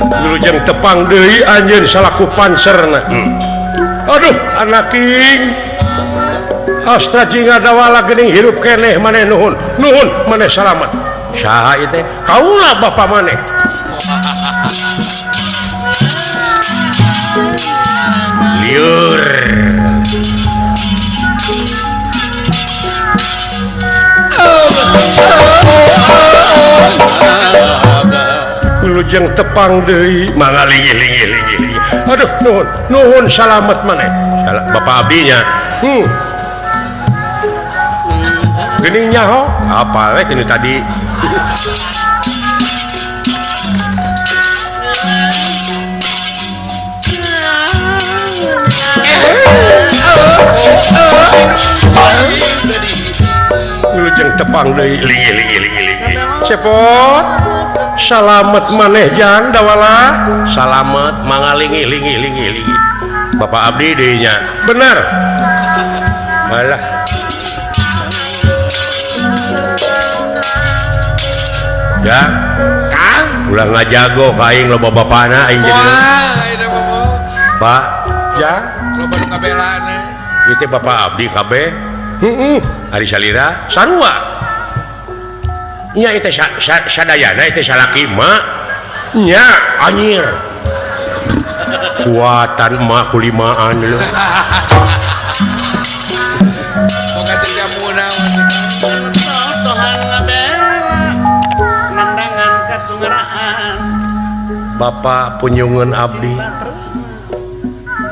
Wilujeng tepang deui anjeun salaku pancerna. Aduh, anak king. Astra jinga dawala geuning hirup keneh maneh nuhun. Nuhun maneh salamat. Saha ieu teh? Kaula bapa maneh. Liur. Wilujeng tepang deui mangga linggih linggih linggih. Aduh, nuhun, nuhun salamet maneh. Bapak abdinya. Geuning nyaho, apa we tinu tadi. Wilujeng tepang deui linggih linggih linggih linggih. Cepot. Salamet maneh jang dawala. Salamet mangga linggih linggih linggih linggih. Bapak abdi deui nya. Bener. Alah. Ya,
Kang,
ulah ngajago ka aing loba bapana aing jadi.
Wah, ayeuna mah.
Pak, ya,
loba nu ngabelana.
Ieu teh bapak abdi kabeh. Heeh, ari salira sarua. Nya ieu teh sadayana ieu teh salaki emak. Nya anjir. Kuatan emak kulimaan lho.
Boga jamuna
Bapak punyungan abdi,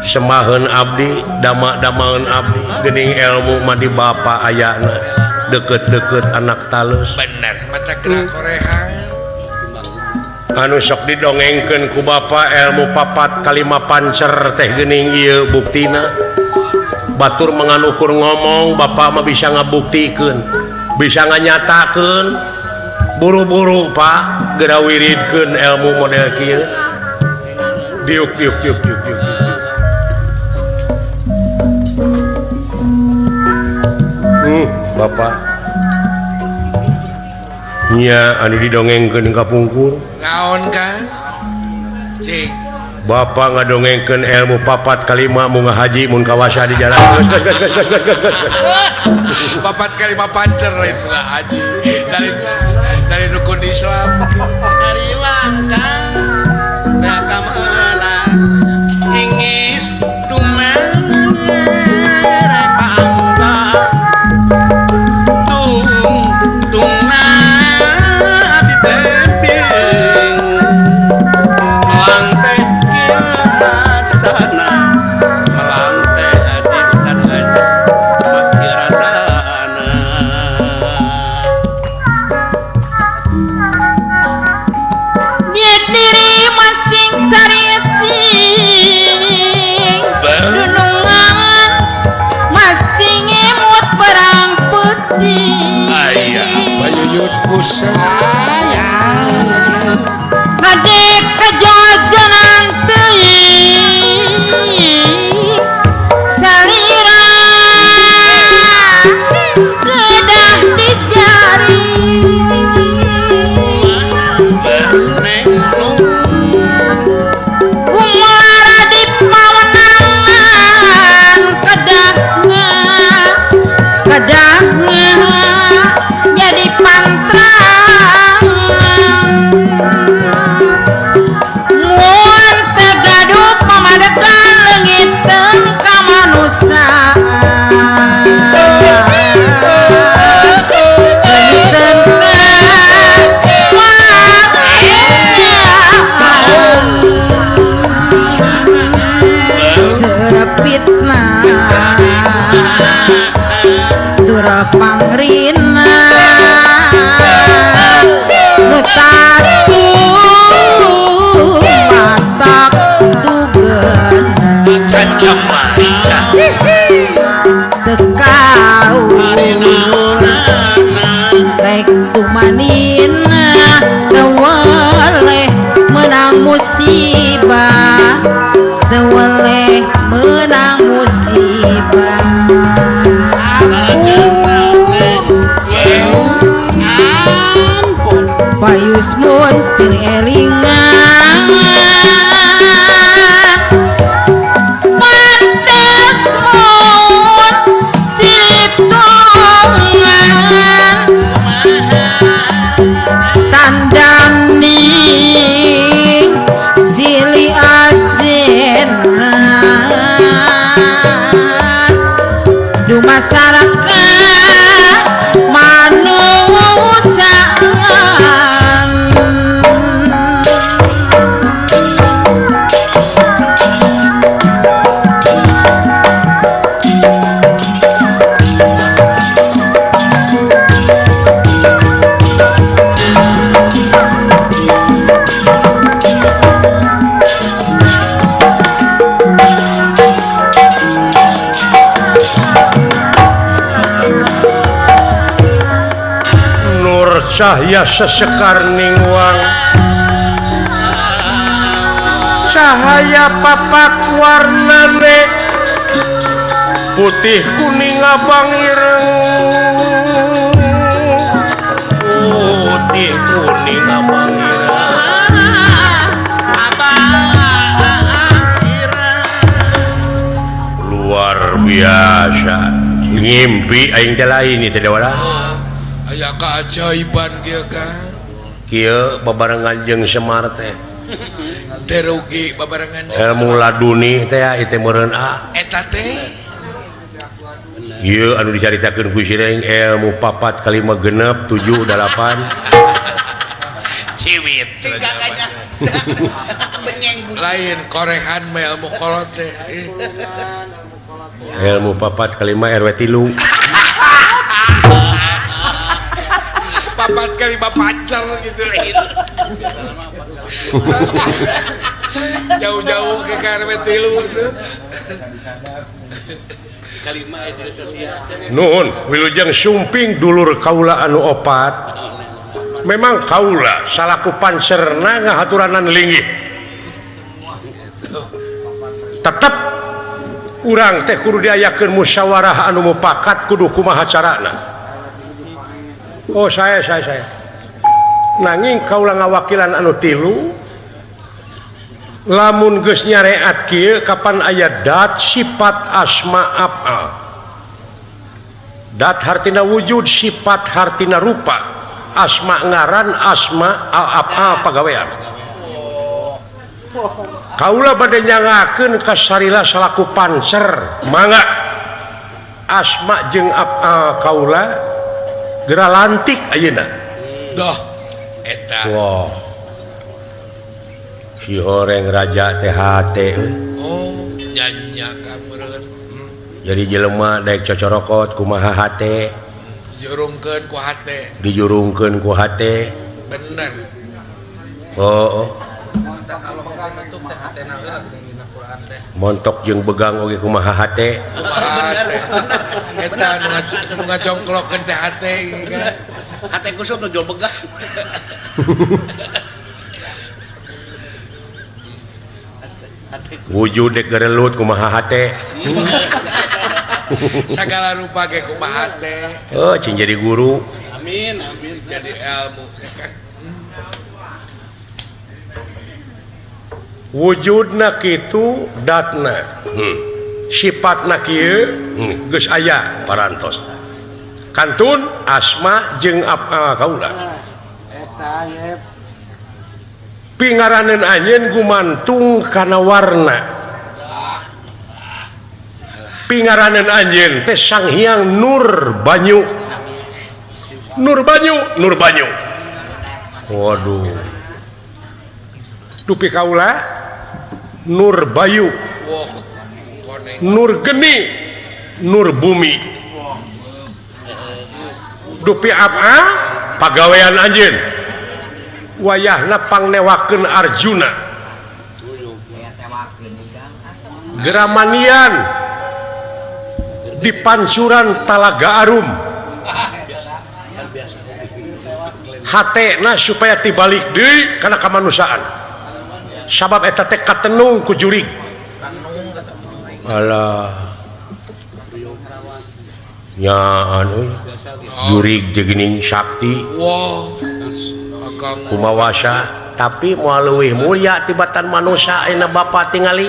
semaheun abdi, dama-damaeun abdi, geuning ilmu mah di bapak ayana, deket-deket anak talus.
Bener, mata gerak korehan.
Anu sok didongengkeun ku bapak ilmu papat kalima pancer teh geuning ieu buktina. Batur menganukur ngomong, bapak mah bisa ngabuktikeun, bisa nganyatakeun. Buru-buru Pak geura wiridkeun ilmu model kieu. Diuk diuk diuk diuk diuk. Bapak. Nya anu didongengkeun ka pungkur.
Naon Kang? Cing.
Bapak ngadongengkeun ilmu papat kalima mun ngahaji mun kawasa di jalan. Geus.
Papat kalima pancer lain mun ngahaji. Dari rukun Islam.
Kariwang Kang raka ingis dumere pangga tung tungna ditemping melantai kiasana melantai hati dan hati rasana.
Nyetiri masing cariting dunungan Tura pangrina nu tatu matak tugena
cacam marica
tekau rek tumanina teweleh menang musibah teweleh menang musibah. Payusmun sing elingan pantes mun silip tungan tandani sili ajenan dumasaraka manusia.
Cahya sesekar ningwang cahaya papat warnane putih kuning abang ireng putih kuning abang ireng luar biasa ngimpi aing teh lain ieu teh wala.
Aya keajaiban kieu Kang.
Kieu babarengan jeung Semar teh.
Teu rugi babarengan jeung
ilmu laduni teh ieu teh meureun a.
Eta teh.
Ieu anu dicaritakeun ku Sireng ilmu 4 5 6 7 8.
Ciwit. Lain korehan mah ilmu kolot teh.
Ilmu 4 5 RW 3.
4 kali 5 pacar gitu lain. Jauh-jauh ke KRW 3 itu.
Nuhun wilujeng sumping dulur kaula anu opat. Memang kaula salaku panserna ngahaturanan linggih. Tetep urang teh kudu diayakeun musyawarah anu mupakat kudu kumaha carana. Oh saya nanging kaula ngawakilan anu tilu lamun geus nyareat kieu kapan aya dat sifat asma af'al. Dat hartina wujud, sifat hartina rupa, asma ngaran, asma af'al pagawean. Kaula bade nyangakeun ka Sarila salaku pancer mangga asma jeung af'al kaula gera lantik ayeuna.
Doh eta.
Wah. Si horeng raja teh hate.
Oh, nyanyak meureun.
Jadi jelema daek cocorokot kumaha hate.
Jurungkeun ku hate.
Dijurungkeun ku hate.
Bener.
Oh, oh. Montok jeung begang oge kumaha hate.
Eta nu ngacongklokkeun teh hate kan.
Hate kusut nu jual begang.
Wujud dek gerelut kumaha hate.
Sagala rupa ge kumaha hate.
Oh, cing jadi guru.
Amin, amin
jadi ilmu.
Wujudna kitu datna. Sifatna kieu geus aya parantos. Kantun asma jeung af'al kaula.
Eta yep.
Pingaraneun anjeun gumantung kana warna. Pingaraneun anjeun teh Sang Hyang Nur Banyu. Nur Banyu, Nur Banyu. Waduh. Dupi kaula Nur Bayu. Nur Geni. Nur Bumi dupi apa pagawean anjeun wayahna pangnewakeun Arjuna Geramanian di pancuran Talaga Arum hatena supaya tibalik deui kana kamanusiaan sabab eta teh katenung ku jurig alah nya anu jurig jeung geuning sakti kumawasa tapi moal leuwih mulia tibatan manusia ayeuna bapa tingali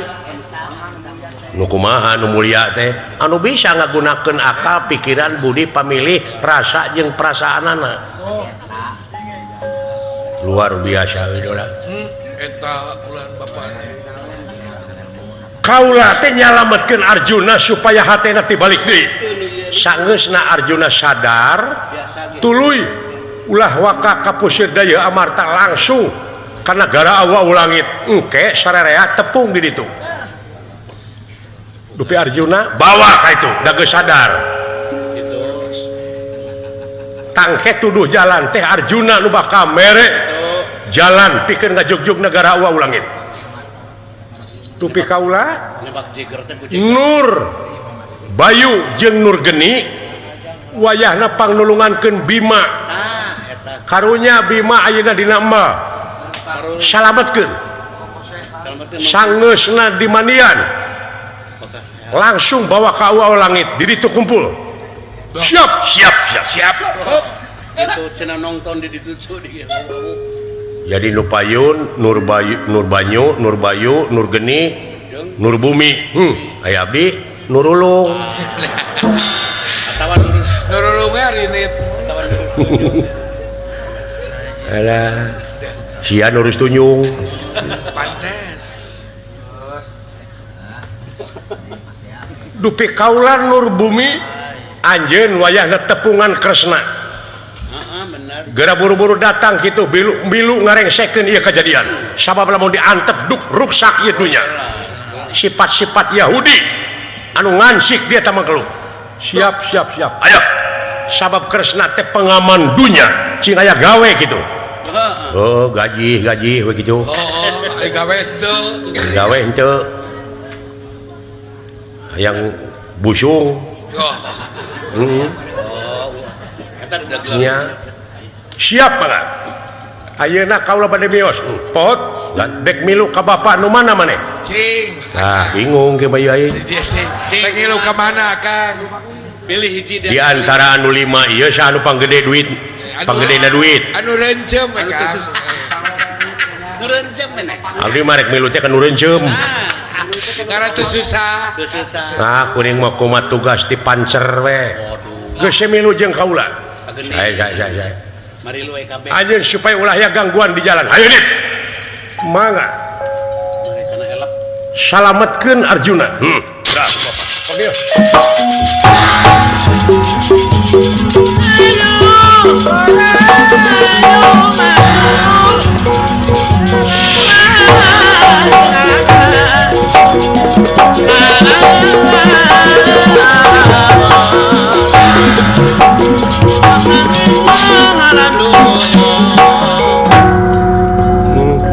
nu kumaha nu mulia teh anu bisa ngagunakeun akal pikiran budi pamilih rasa jeung perasaanana luar biasa idola
eta ulan bapa teh
kaula teh nyalametkeun Arjuna supaya hatena tibalik deui sangeusna Arjuna sadar tuluy ulah waka ka pusir daya amarta langsung ka nagara awa langit engke sararea tepung di ditu dupi Arjuna bawa ka itu da geus sadar tangke tuduh jalan teh Arjuna nu bakal mere jalan pikeun ngajugjug nagara awa langit dupi kaula Nur Bayu jeung Nur Geni wayahna pangnulungankeun Bima karunya Bima ayeuna dina emal salametkeun sangeusna di manian langsung bawa ka awa langit di ditu kumpul siap siap siap
siap
itu cenah nonton di ditu
jadi nu payun Nur Bayu Nur Banyu Nur Bayu Nur Geni Nur Bumi aya abdi Nurulung
atawa
Nurulung rinit
alah sia nurus tunjung
pantes
dupi kaulan Nur Bumi anjeun wayahna tepungan Kresna geura buru-buru datang kitu bilu ngarengsekeun ieu kajadian sabab lamun diantep duk ruksak ieu dunya sifat-sifat Yahudi anu ngansik dia tamang keluh siap siap siap ayo sabab Kresna teh pengaman dunya cing aya gawe kitu oh gaji gaji we kitu
oh aya gawe teu
gawe henteu hayang busung
oh
eta
nya siap banget ayeuna kaula bade mios pot dek milu ka bapa nu mana maneh
cing
ah bingung ge bayu aing
cing dek milu ka mana Kang
pilih hiji
di antara anu 5 ieu saha anu panggede duit panggedena duit
anu rencem we Kang
nu rencem maneh
abdi mah rek milu teh ka nu rencem
karena teu susah
teu susah
nah kuring mah kumaha tugas di pancer we geus milu jeung kaula saya saya anjeun supaya ulah ya gangguan di jalan ayo dit mangga salametkeun Arjuna dah bapak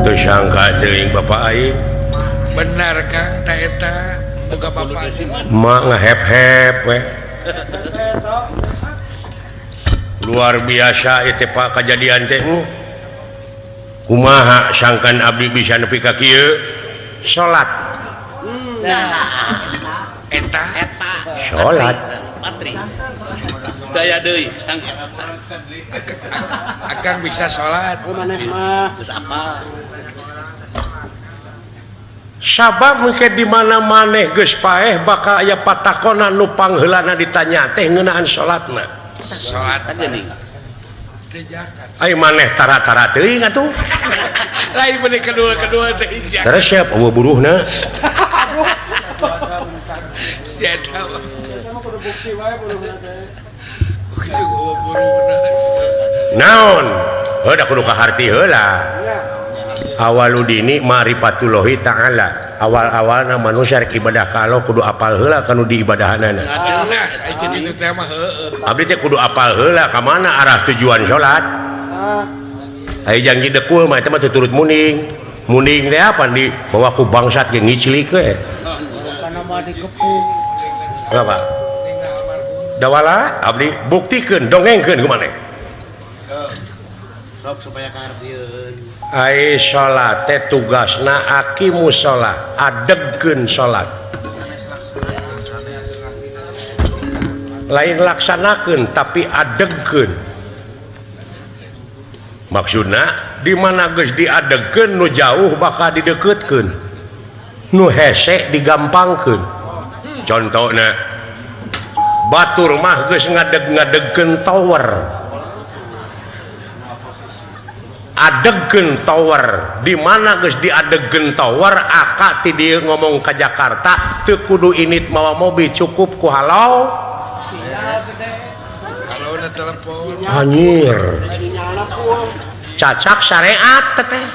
Tersangka teuing bapak aing
benar Kang ta eta boga bapak
mak ngehep-hep we luar biasa ieu teh Pak kajadian teh kumaha sangkan abdi bisa nepi ka kieu salat
eta
salat
patri daya deui Kang
akang bisa salat
maneh mah
geus apal
sabab mungkin di mana maneh geus paeh bakal aya patakonan nu pangheulana ditanya teh ngeunaan salatna
salat
geuning
ai maneh tara-tara teuing atuh
lain bener kedua-kedua teh hijak
resep eueuh buruhna
sia eta
naon heuh da kudu kaharti heula Awaludini ma'rifatullahi ta'ala. Awal-awalna manusia rek ibadah ka Allah kudu apal heula kanu diibadahanana.
Nah, kitu teh mah heueuh.
Abdi teh kudu apal heula ka mana arah tujuan salat. Aya janji dekul mah eta mah tuturut muning. Muning teh apa di bawa ku bangsat ge ngiclik we.
Kana mah dikepung.
Apa? Dawala abdi buktikeun dongengkeun ku maneh.
Sok supaya kahartieun.
Ai salat teh tugasna aqimus shalah, adegkeun salat. Lain laksanakeun tapi adegkeun. Maksudna di mana geus diadegkeun nu jauh bakal dideukeutkeun. Nu hese digampangkeun. Contohna batur mah geus ngadeg-ngadegkeun tower. Adegkeun tower di mana geus diadegkeun tower aka ti dieu ngomong ka Jakarta teu kudu init mawa mobil cukup ku halau
Halona telepon.
Anjir. Cacak syariat teteh.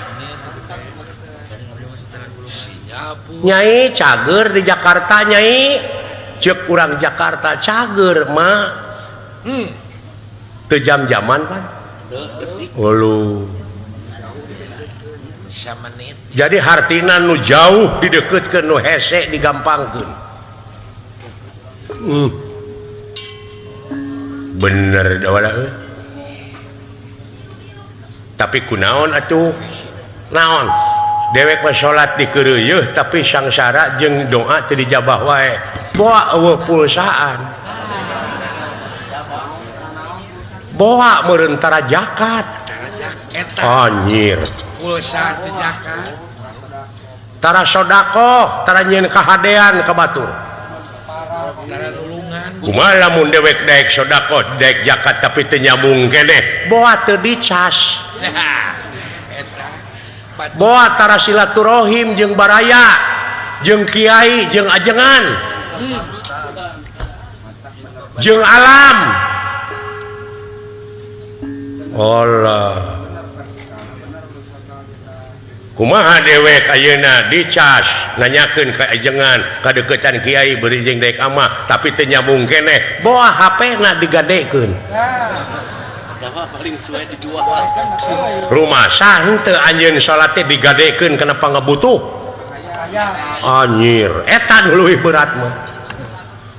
Nyai cager di Jakarta nyai ceuk urang Jakarta cager mah. Teu jam-jaman pan. Ulu.
Samenit.
Jadi hartina nu jauh dideukeutkeun nu hese digampangkeun. Bener dawala euy. Tapi kunaon atuh? Naon? Dewek mah salat dikeureuyeut tapi sangsara jeung doa teu dijabah wae. Boa eueuh pulsaan. Boa meureun tara zakat. Anjir.
Pulsa teu zakat.
Tara sedekah, tara nyieun kahadean ka batur.
Tara nulungan.
Kumaha lamun dewek daek sedekah, daek zakat tapi teu nyambung keneh, boa teu dicas.
Eta.
Boa tara silaturahim jeung baraya, jeung kiai, jeung ajengan. Jeung alam. Allah. Kumaha dewek ayeuna dicas nanyakeun ka ajengan kadeukeutan kiai beureum jeung daek amah tapi teu nyambung keneh boa HP-na digadekeun. Rumah sah henteu anjeun salat teh digadekeun kana pangabutuh. Anjir, eta nu leuwih berat mah.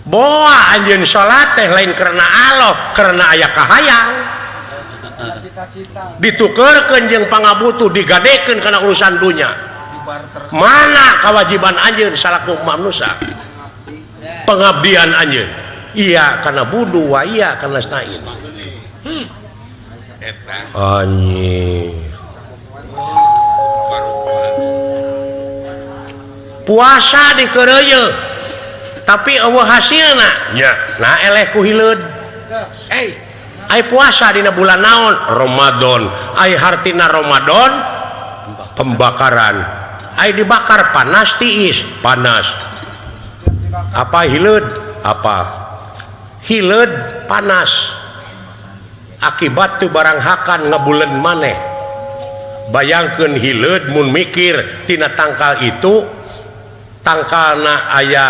Boa anjeun salat teh lain karena Allah, karena aya kahayang. Ditukerkeun jeung pangabutuh digadekeun kana urusan dunya. Mana kewajiban anjeun salaku manusia? Pengabdian anjeun. Iya kana budu wa iya kana stain. Anjir. Puasa dikeureuyeut tapi eueuh hasilna nya. Nah eleh ku hileud. Ai puasa dina bulan naon? Ramadan. Ai hartina Ramadan pembakaran. Ai dibakar panas tiis, panas. Apa hileud? Apa? Hileud panas. Akibat teu barang hakan ngebulen maneh. Bayangkeun hileud mun mikir tina tangkal itu tangkalna aya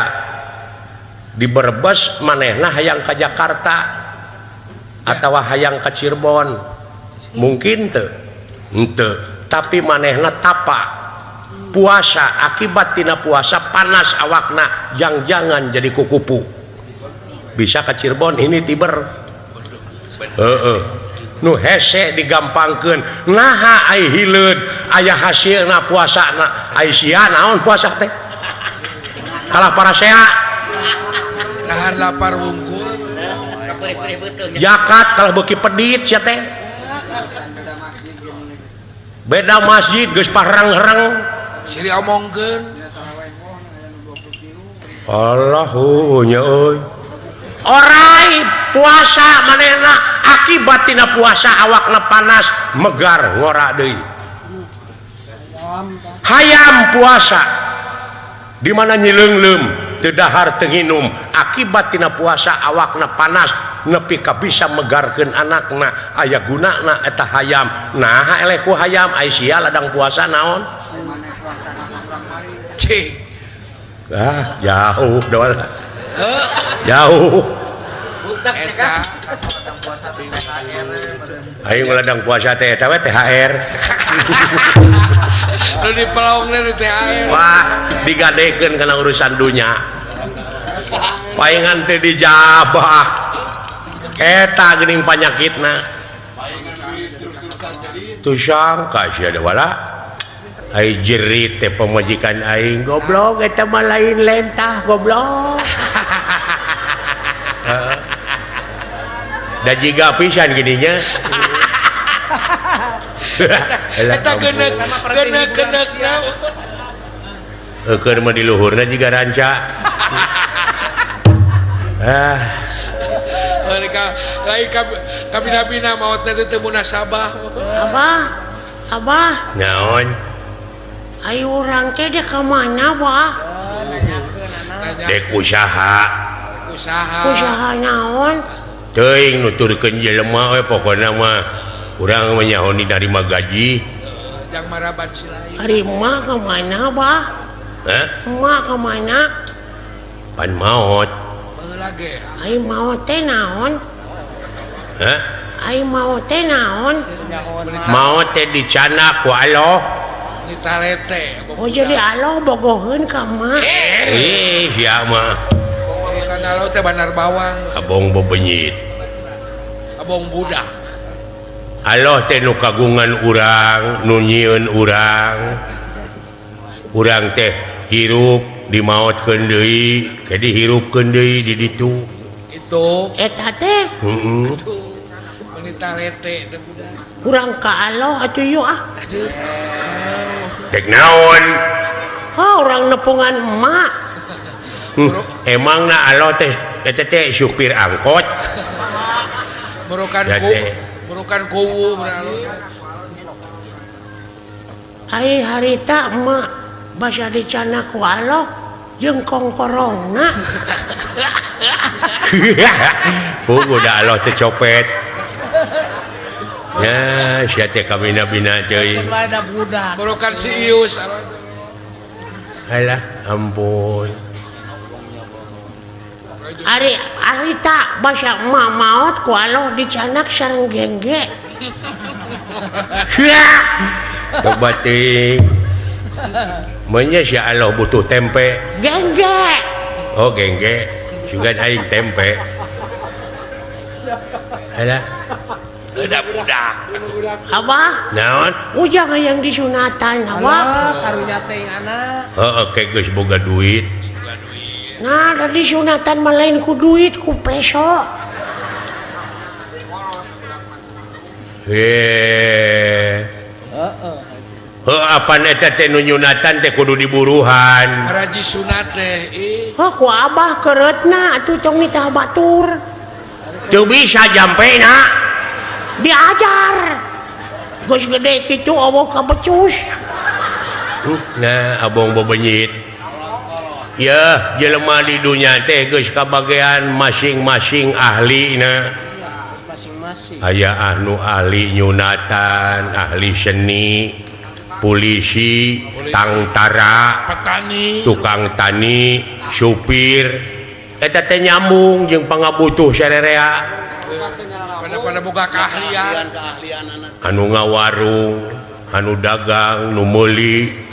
di Brebes manehna hayang ka Jakarta atawa hayang ka Cirebon. Mungkin teu? Henteu. Tapi manehna tapa puasa akibat tina puasa panas awakna jang-jangan jadi kukupu. Bisa ka Cirebon ini tiber. Heeh. Nu hese digampangkeun. Naha ai hileud aya hasilna puasana. Ai sia naon puasa teh? Kalah parasea.
Nahan lapar wungkul.
Zakat kalau beuki pedit sia teh. Beda masjid geus parang-rang.
Siri omongkeun.
Allahu nya euy. Orai puasa manehna akibat tina puasa awakna panas megar ngora deui. Hayam puasa di mana nyileungleum teu dahar teu nginum akibat tina puasa awakna panas Nepi ka bisa megarkeun anakna aya gunana eta hayam. Nah eleh ku hayam ai sia ladang puasa naon?
Cing.
Ah, jauh doal. Jauh.
Eta.
Aing ladang puasa teh eta we THR.
Nu dipelong teh THR.
Wah, digadekeun kana urusan dunya. Paingan teh dijabah. Eta geuning panyakitna. Tuh sangka sia wala. Ai jerit teh pamajikan aing goblok eta mah lain lentah goblok. Da jiga pisan gininya.
Eta geuneuk geuneuk-geuneukna.
Eukeun mah di luhurna jiga ranca. Ah.
Lain kabina-bina maot teh teu munasabah.
Abah, abah.
Naon?
Ayo urang teh dek ka mana, Bah?
Dek usaha.
Usaha.
Usaha naon?
Teuing nuturkeun jelema we pokona mah urang mah nyaho narima gaji.
Jang maraban si lain.
Ari emak ka mana, Bah?
Hah?
Emak ka mana?
Pan maot.
Baheula ge.
Ai maot teh naon?
Hah?
Ai maot teh naon?
Maot teh dicanak ku Allah.
Ditalete.
Oh jadi Allah bogoheun ka emak.
Eh, sia mah.
Bukan Allah teh bandar bawang.
Abong bebenyit.
Abong budak.
Allah teh nu kagungan urang, nu nyieun urang. Urang teh hirup dimaotkeun deui, ke dihirupkeun deui di ditu.
Itu.
Eta teh.
Heeh.
Meuni talete teh budak.
Urang ka Allah atuh yeuh ah.
Aduh.
Dek naon?
Oh, urang nepungan emak.
Emang na Allah teh eta teh supir angkot.
Merukan ku, merukan kuwu
Ai harita emak basa dicana ku Allah jeung kongkorongna.
Puguh da Allah teh copet. Ya, sia teh kabina-bina teuing.
Merukan si Ius.
Alah, ampun.
Ari harita basa emak maot ku Allah dicanak sareng gengge.
Coba ting. Menya si Allah butuh tempe.
Gengge.
Oh, gengge. Sugan aing tempe. Alah.
Udah budak.
Abah?
Naon?
Ujang hayang disunatan, abah.
Karunya teh anak.
Heeh, ke geus boga duit.
Nah, dari sunatan mah lain ku duit, ku peso.
Heeh. Heuh, apan eta teh nu nyunatan teh kudu diburuhan.
Raji sunat teh ih.
Heuh, ku abah keureutna atuh tong nitah batur.
Teu bisa jampena.
Diajar. Geus gede kitu eueuh kabecus.
Nah, abong bebenyit. Ya, jelema di dunya teh geus kabagean masing-masing ahlina.
Masing-masing.
Aya anu ahli nyunatan, ahli seni, polisi, tangtara,
petani,
tukang tani, supir. Eta teh nyambung jeung pangabutuh sarerea.
Pada boga keahlian,
anu ngawarung, anu dagang, nu meuli.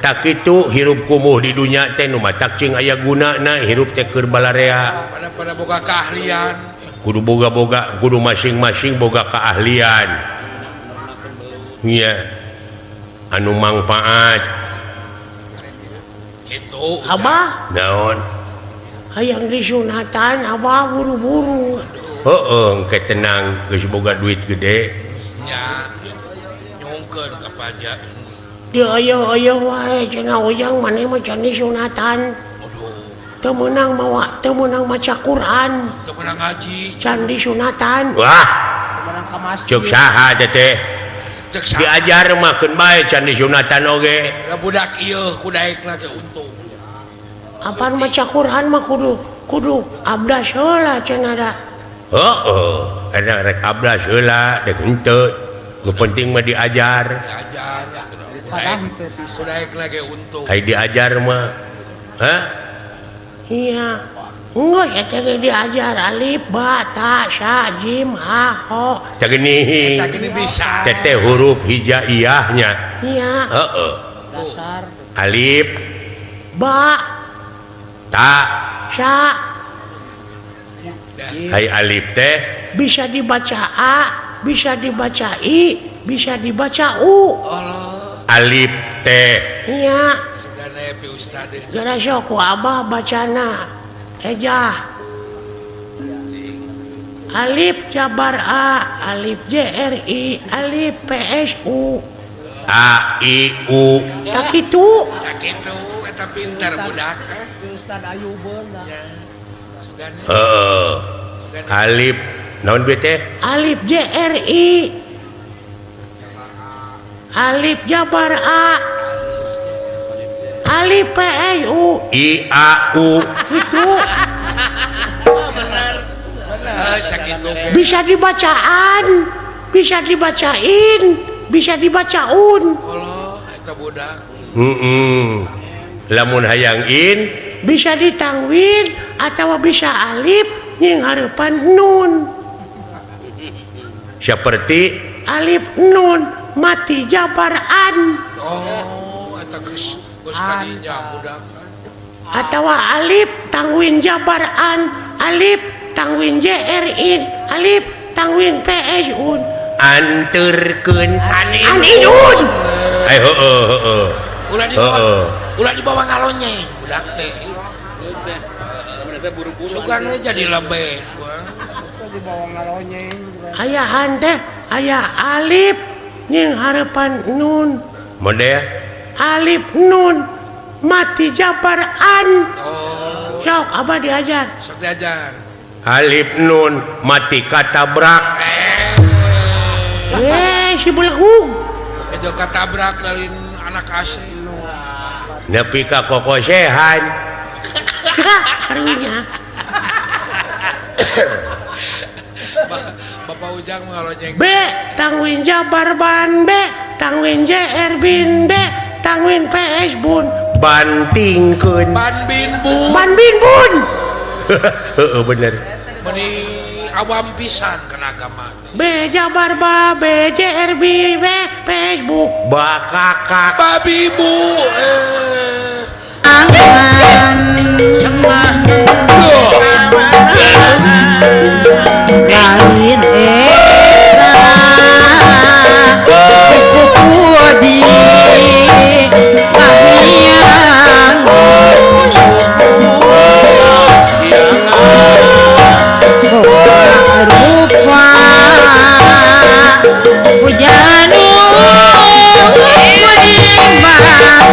Tak kitu hirup kumuh di dunya teh nu matak cing aya gunana hirup teh keur balarea.
Pada boga keahlian.
Kudu boga-boga, kudu masing-masing boga keahlian. Iya. Anu mangfaat.
Itu.
Abah?
Naon?
Hayang disunatan abah buru-buru.
Heeh, engke tenang geus boga duit gede.
Nya. Nyungkeun ka pajak.
Di ayo-ayo wae cenah ujang maneh mah can disunatan.
Aduh.
Teu meunang mawa, teu meunang maca Quran.
Teu meunang ngaji.
Can disunatan.
Wah.
Teu meunang ka masjid.
Cek saha teh teh?
Cek saha?
Diajar mah keun bae can disunatan oge.
Da budak ieu ku daekna ge untung.
Apaan maca Quran mah kudu Kudu abdas heula cenah da.
Heeh, eta rek abdas heula dek henteu. Nu penting mah diajar.
Diajar. Udah lagi untung.
Ai diajar mah. Hah?
Iya. Enggeus eta ge diajar alif ba ta sa jim ha ho.
Tah geuning.
Eta geuning bisa.
Teh huruf hijaiyahnya.
Iya.
Heeh.
Dasar.
Alif
ba
ta
sa.
Hai alif teh
bisa dibaca a, bisa dibaca i, bisa dibaca u.
Allah.
Alif teh.
Iya.
Sugana pi ustad.
Gara sok ku abah bacana. Ejah. Alif jabar a, alif j r i, alif p s u.
A I U.
Tak kitu.
Tak kitu eta pintar budak.
Ustad Ayubeun dah.
Sugana.
Heeh. Alif naon be teh?
Alif J R I. Alif jabar A. Alif P S U.
I A U.
Itu.
Benar. Sakitu ge.
Bisa dibacaan, bisa dibacain, bisa dibacaun.
Allah, eta budak.
Heeh. Lamun hayang in
bisa ditangwin atau bisa alif nying hareupan nun.
Seperti
alif nun mati jabar an.
Oh, eta geus geus kadinya budak.
Atau alif tangwin jabar an, alif tangwin jr in, alif tangwin ps un.
Anterkeun
aninun.
Eh heeh heeh.
Ulah dibawa, ulah dibawa ngalonyeng budak teh. Sugan we jadi lebe.
Dibawa ngalonyeng.
Ayahan teh aya alif nying hareupan nun.
Model
alif nun mati jabar an.
Oh.
Sok abah diajar.
Sok diajar.
Alif nun mati katabrak.
Si belegug.
Itu katabrak dari anak AC.
Nepi ka kokosehan.
Karunya.
Bapak Ujang ngalonyeng.
B tangwin jabar ban B, tangwin JR bin D, tangwin PS bun.
Bantingkeun.
Ban bin bun.
Ban bin bun.
Heeh bener.
Meni awam pisan kana agama.
B jabar ba B J R B B Facebook
bakakak
babi bu.
Lain eta kuku di kahiyang rupa pujanu di mana.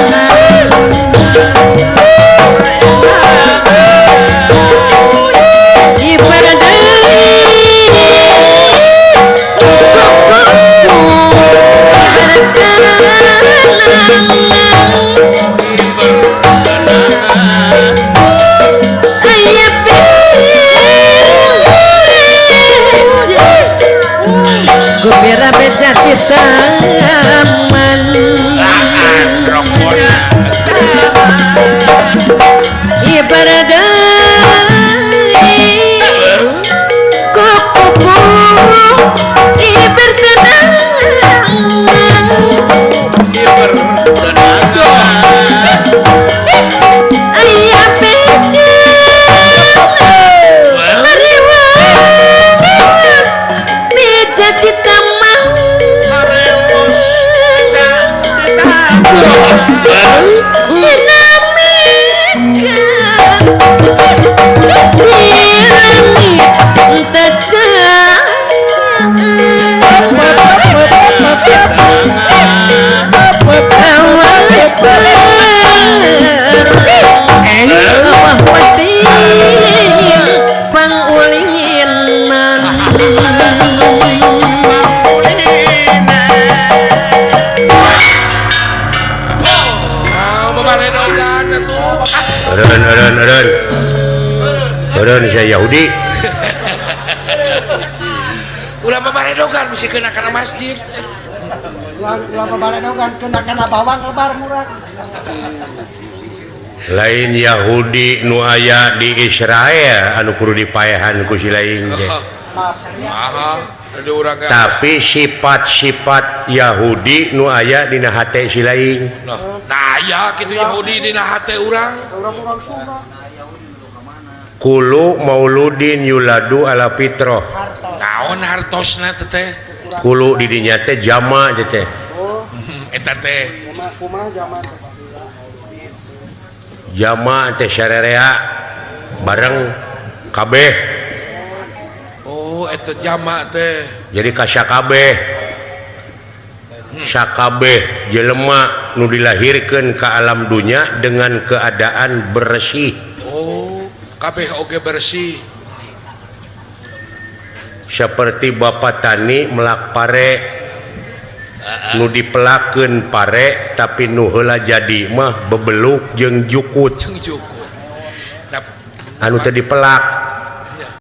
Eureun sia Yahudi.
Ulah babaredogan bisi kena kana masjid.
Ulah babaredogan kena kana bawang lebar murah.
Lain Yahudi nu aya di Israel anu kudu dipaehan ku si lain teh. Tapi sifat-sifat Yahudi nu aya dina hate si lain.
Nah aya kitu Yahudi dina hate urang.
Kulu mauludin yuladu ala fitrah.
Naon hartosna teh?
Kulu di dinya teh jama teh.
Eta teh.
Kumaha jama teh?
Jama teh sarerea bareng kabeh.
Oh, eta jama teh.
Jadi ka sakabeh. Sakabeh jelema nu dilahirkeun ka alam dunya dengan keadaan bersih.
Oh, kabeh oge bersih.
Seperti bapak tani melak pare. Nu dipelakeun pare tapi nu heula jadi mah bebeluk jeung jukut.
Jeung jukut.
Anu teu dipelak.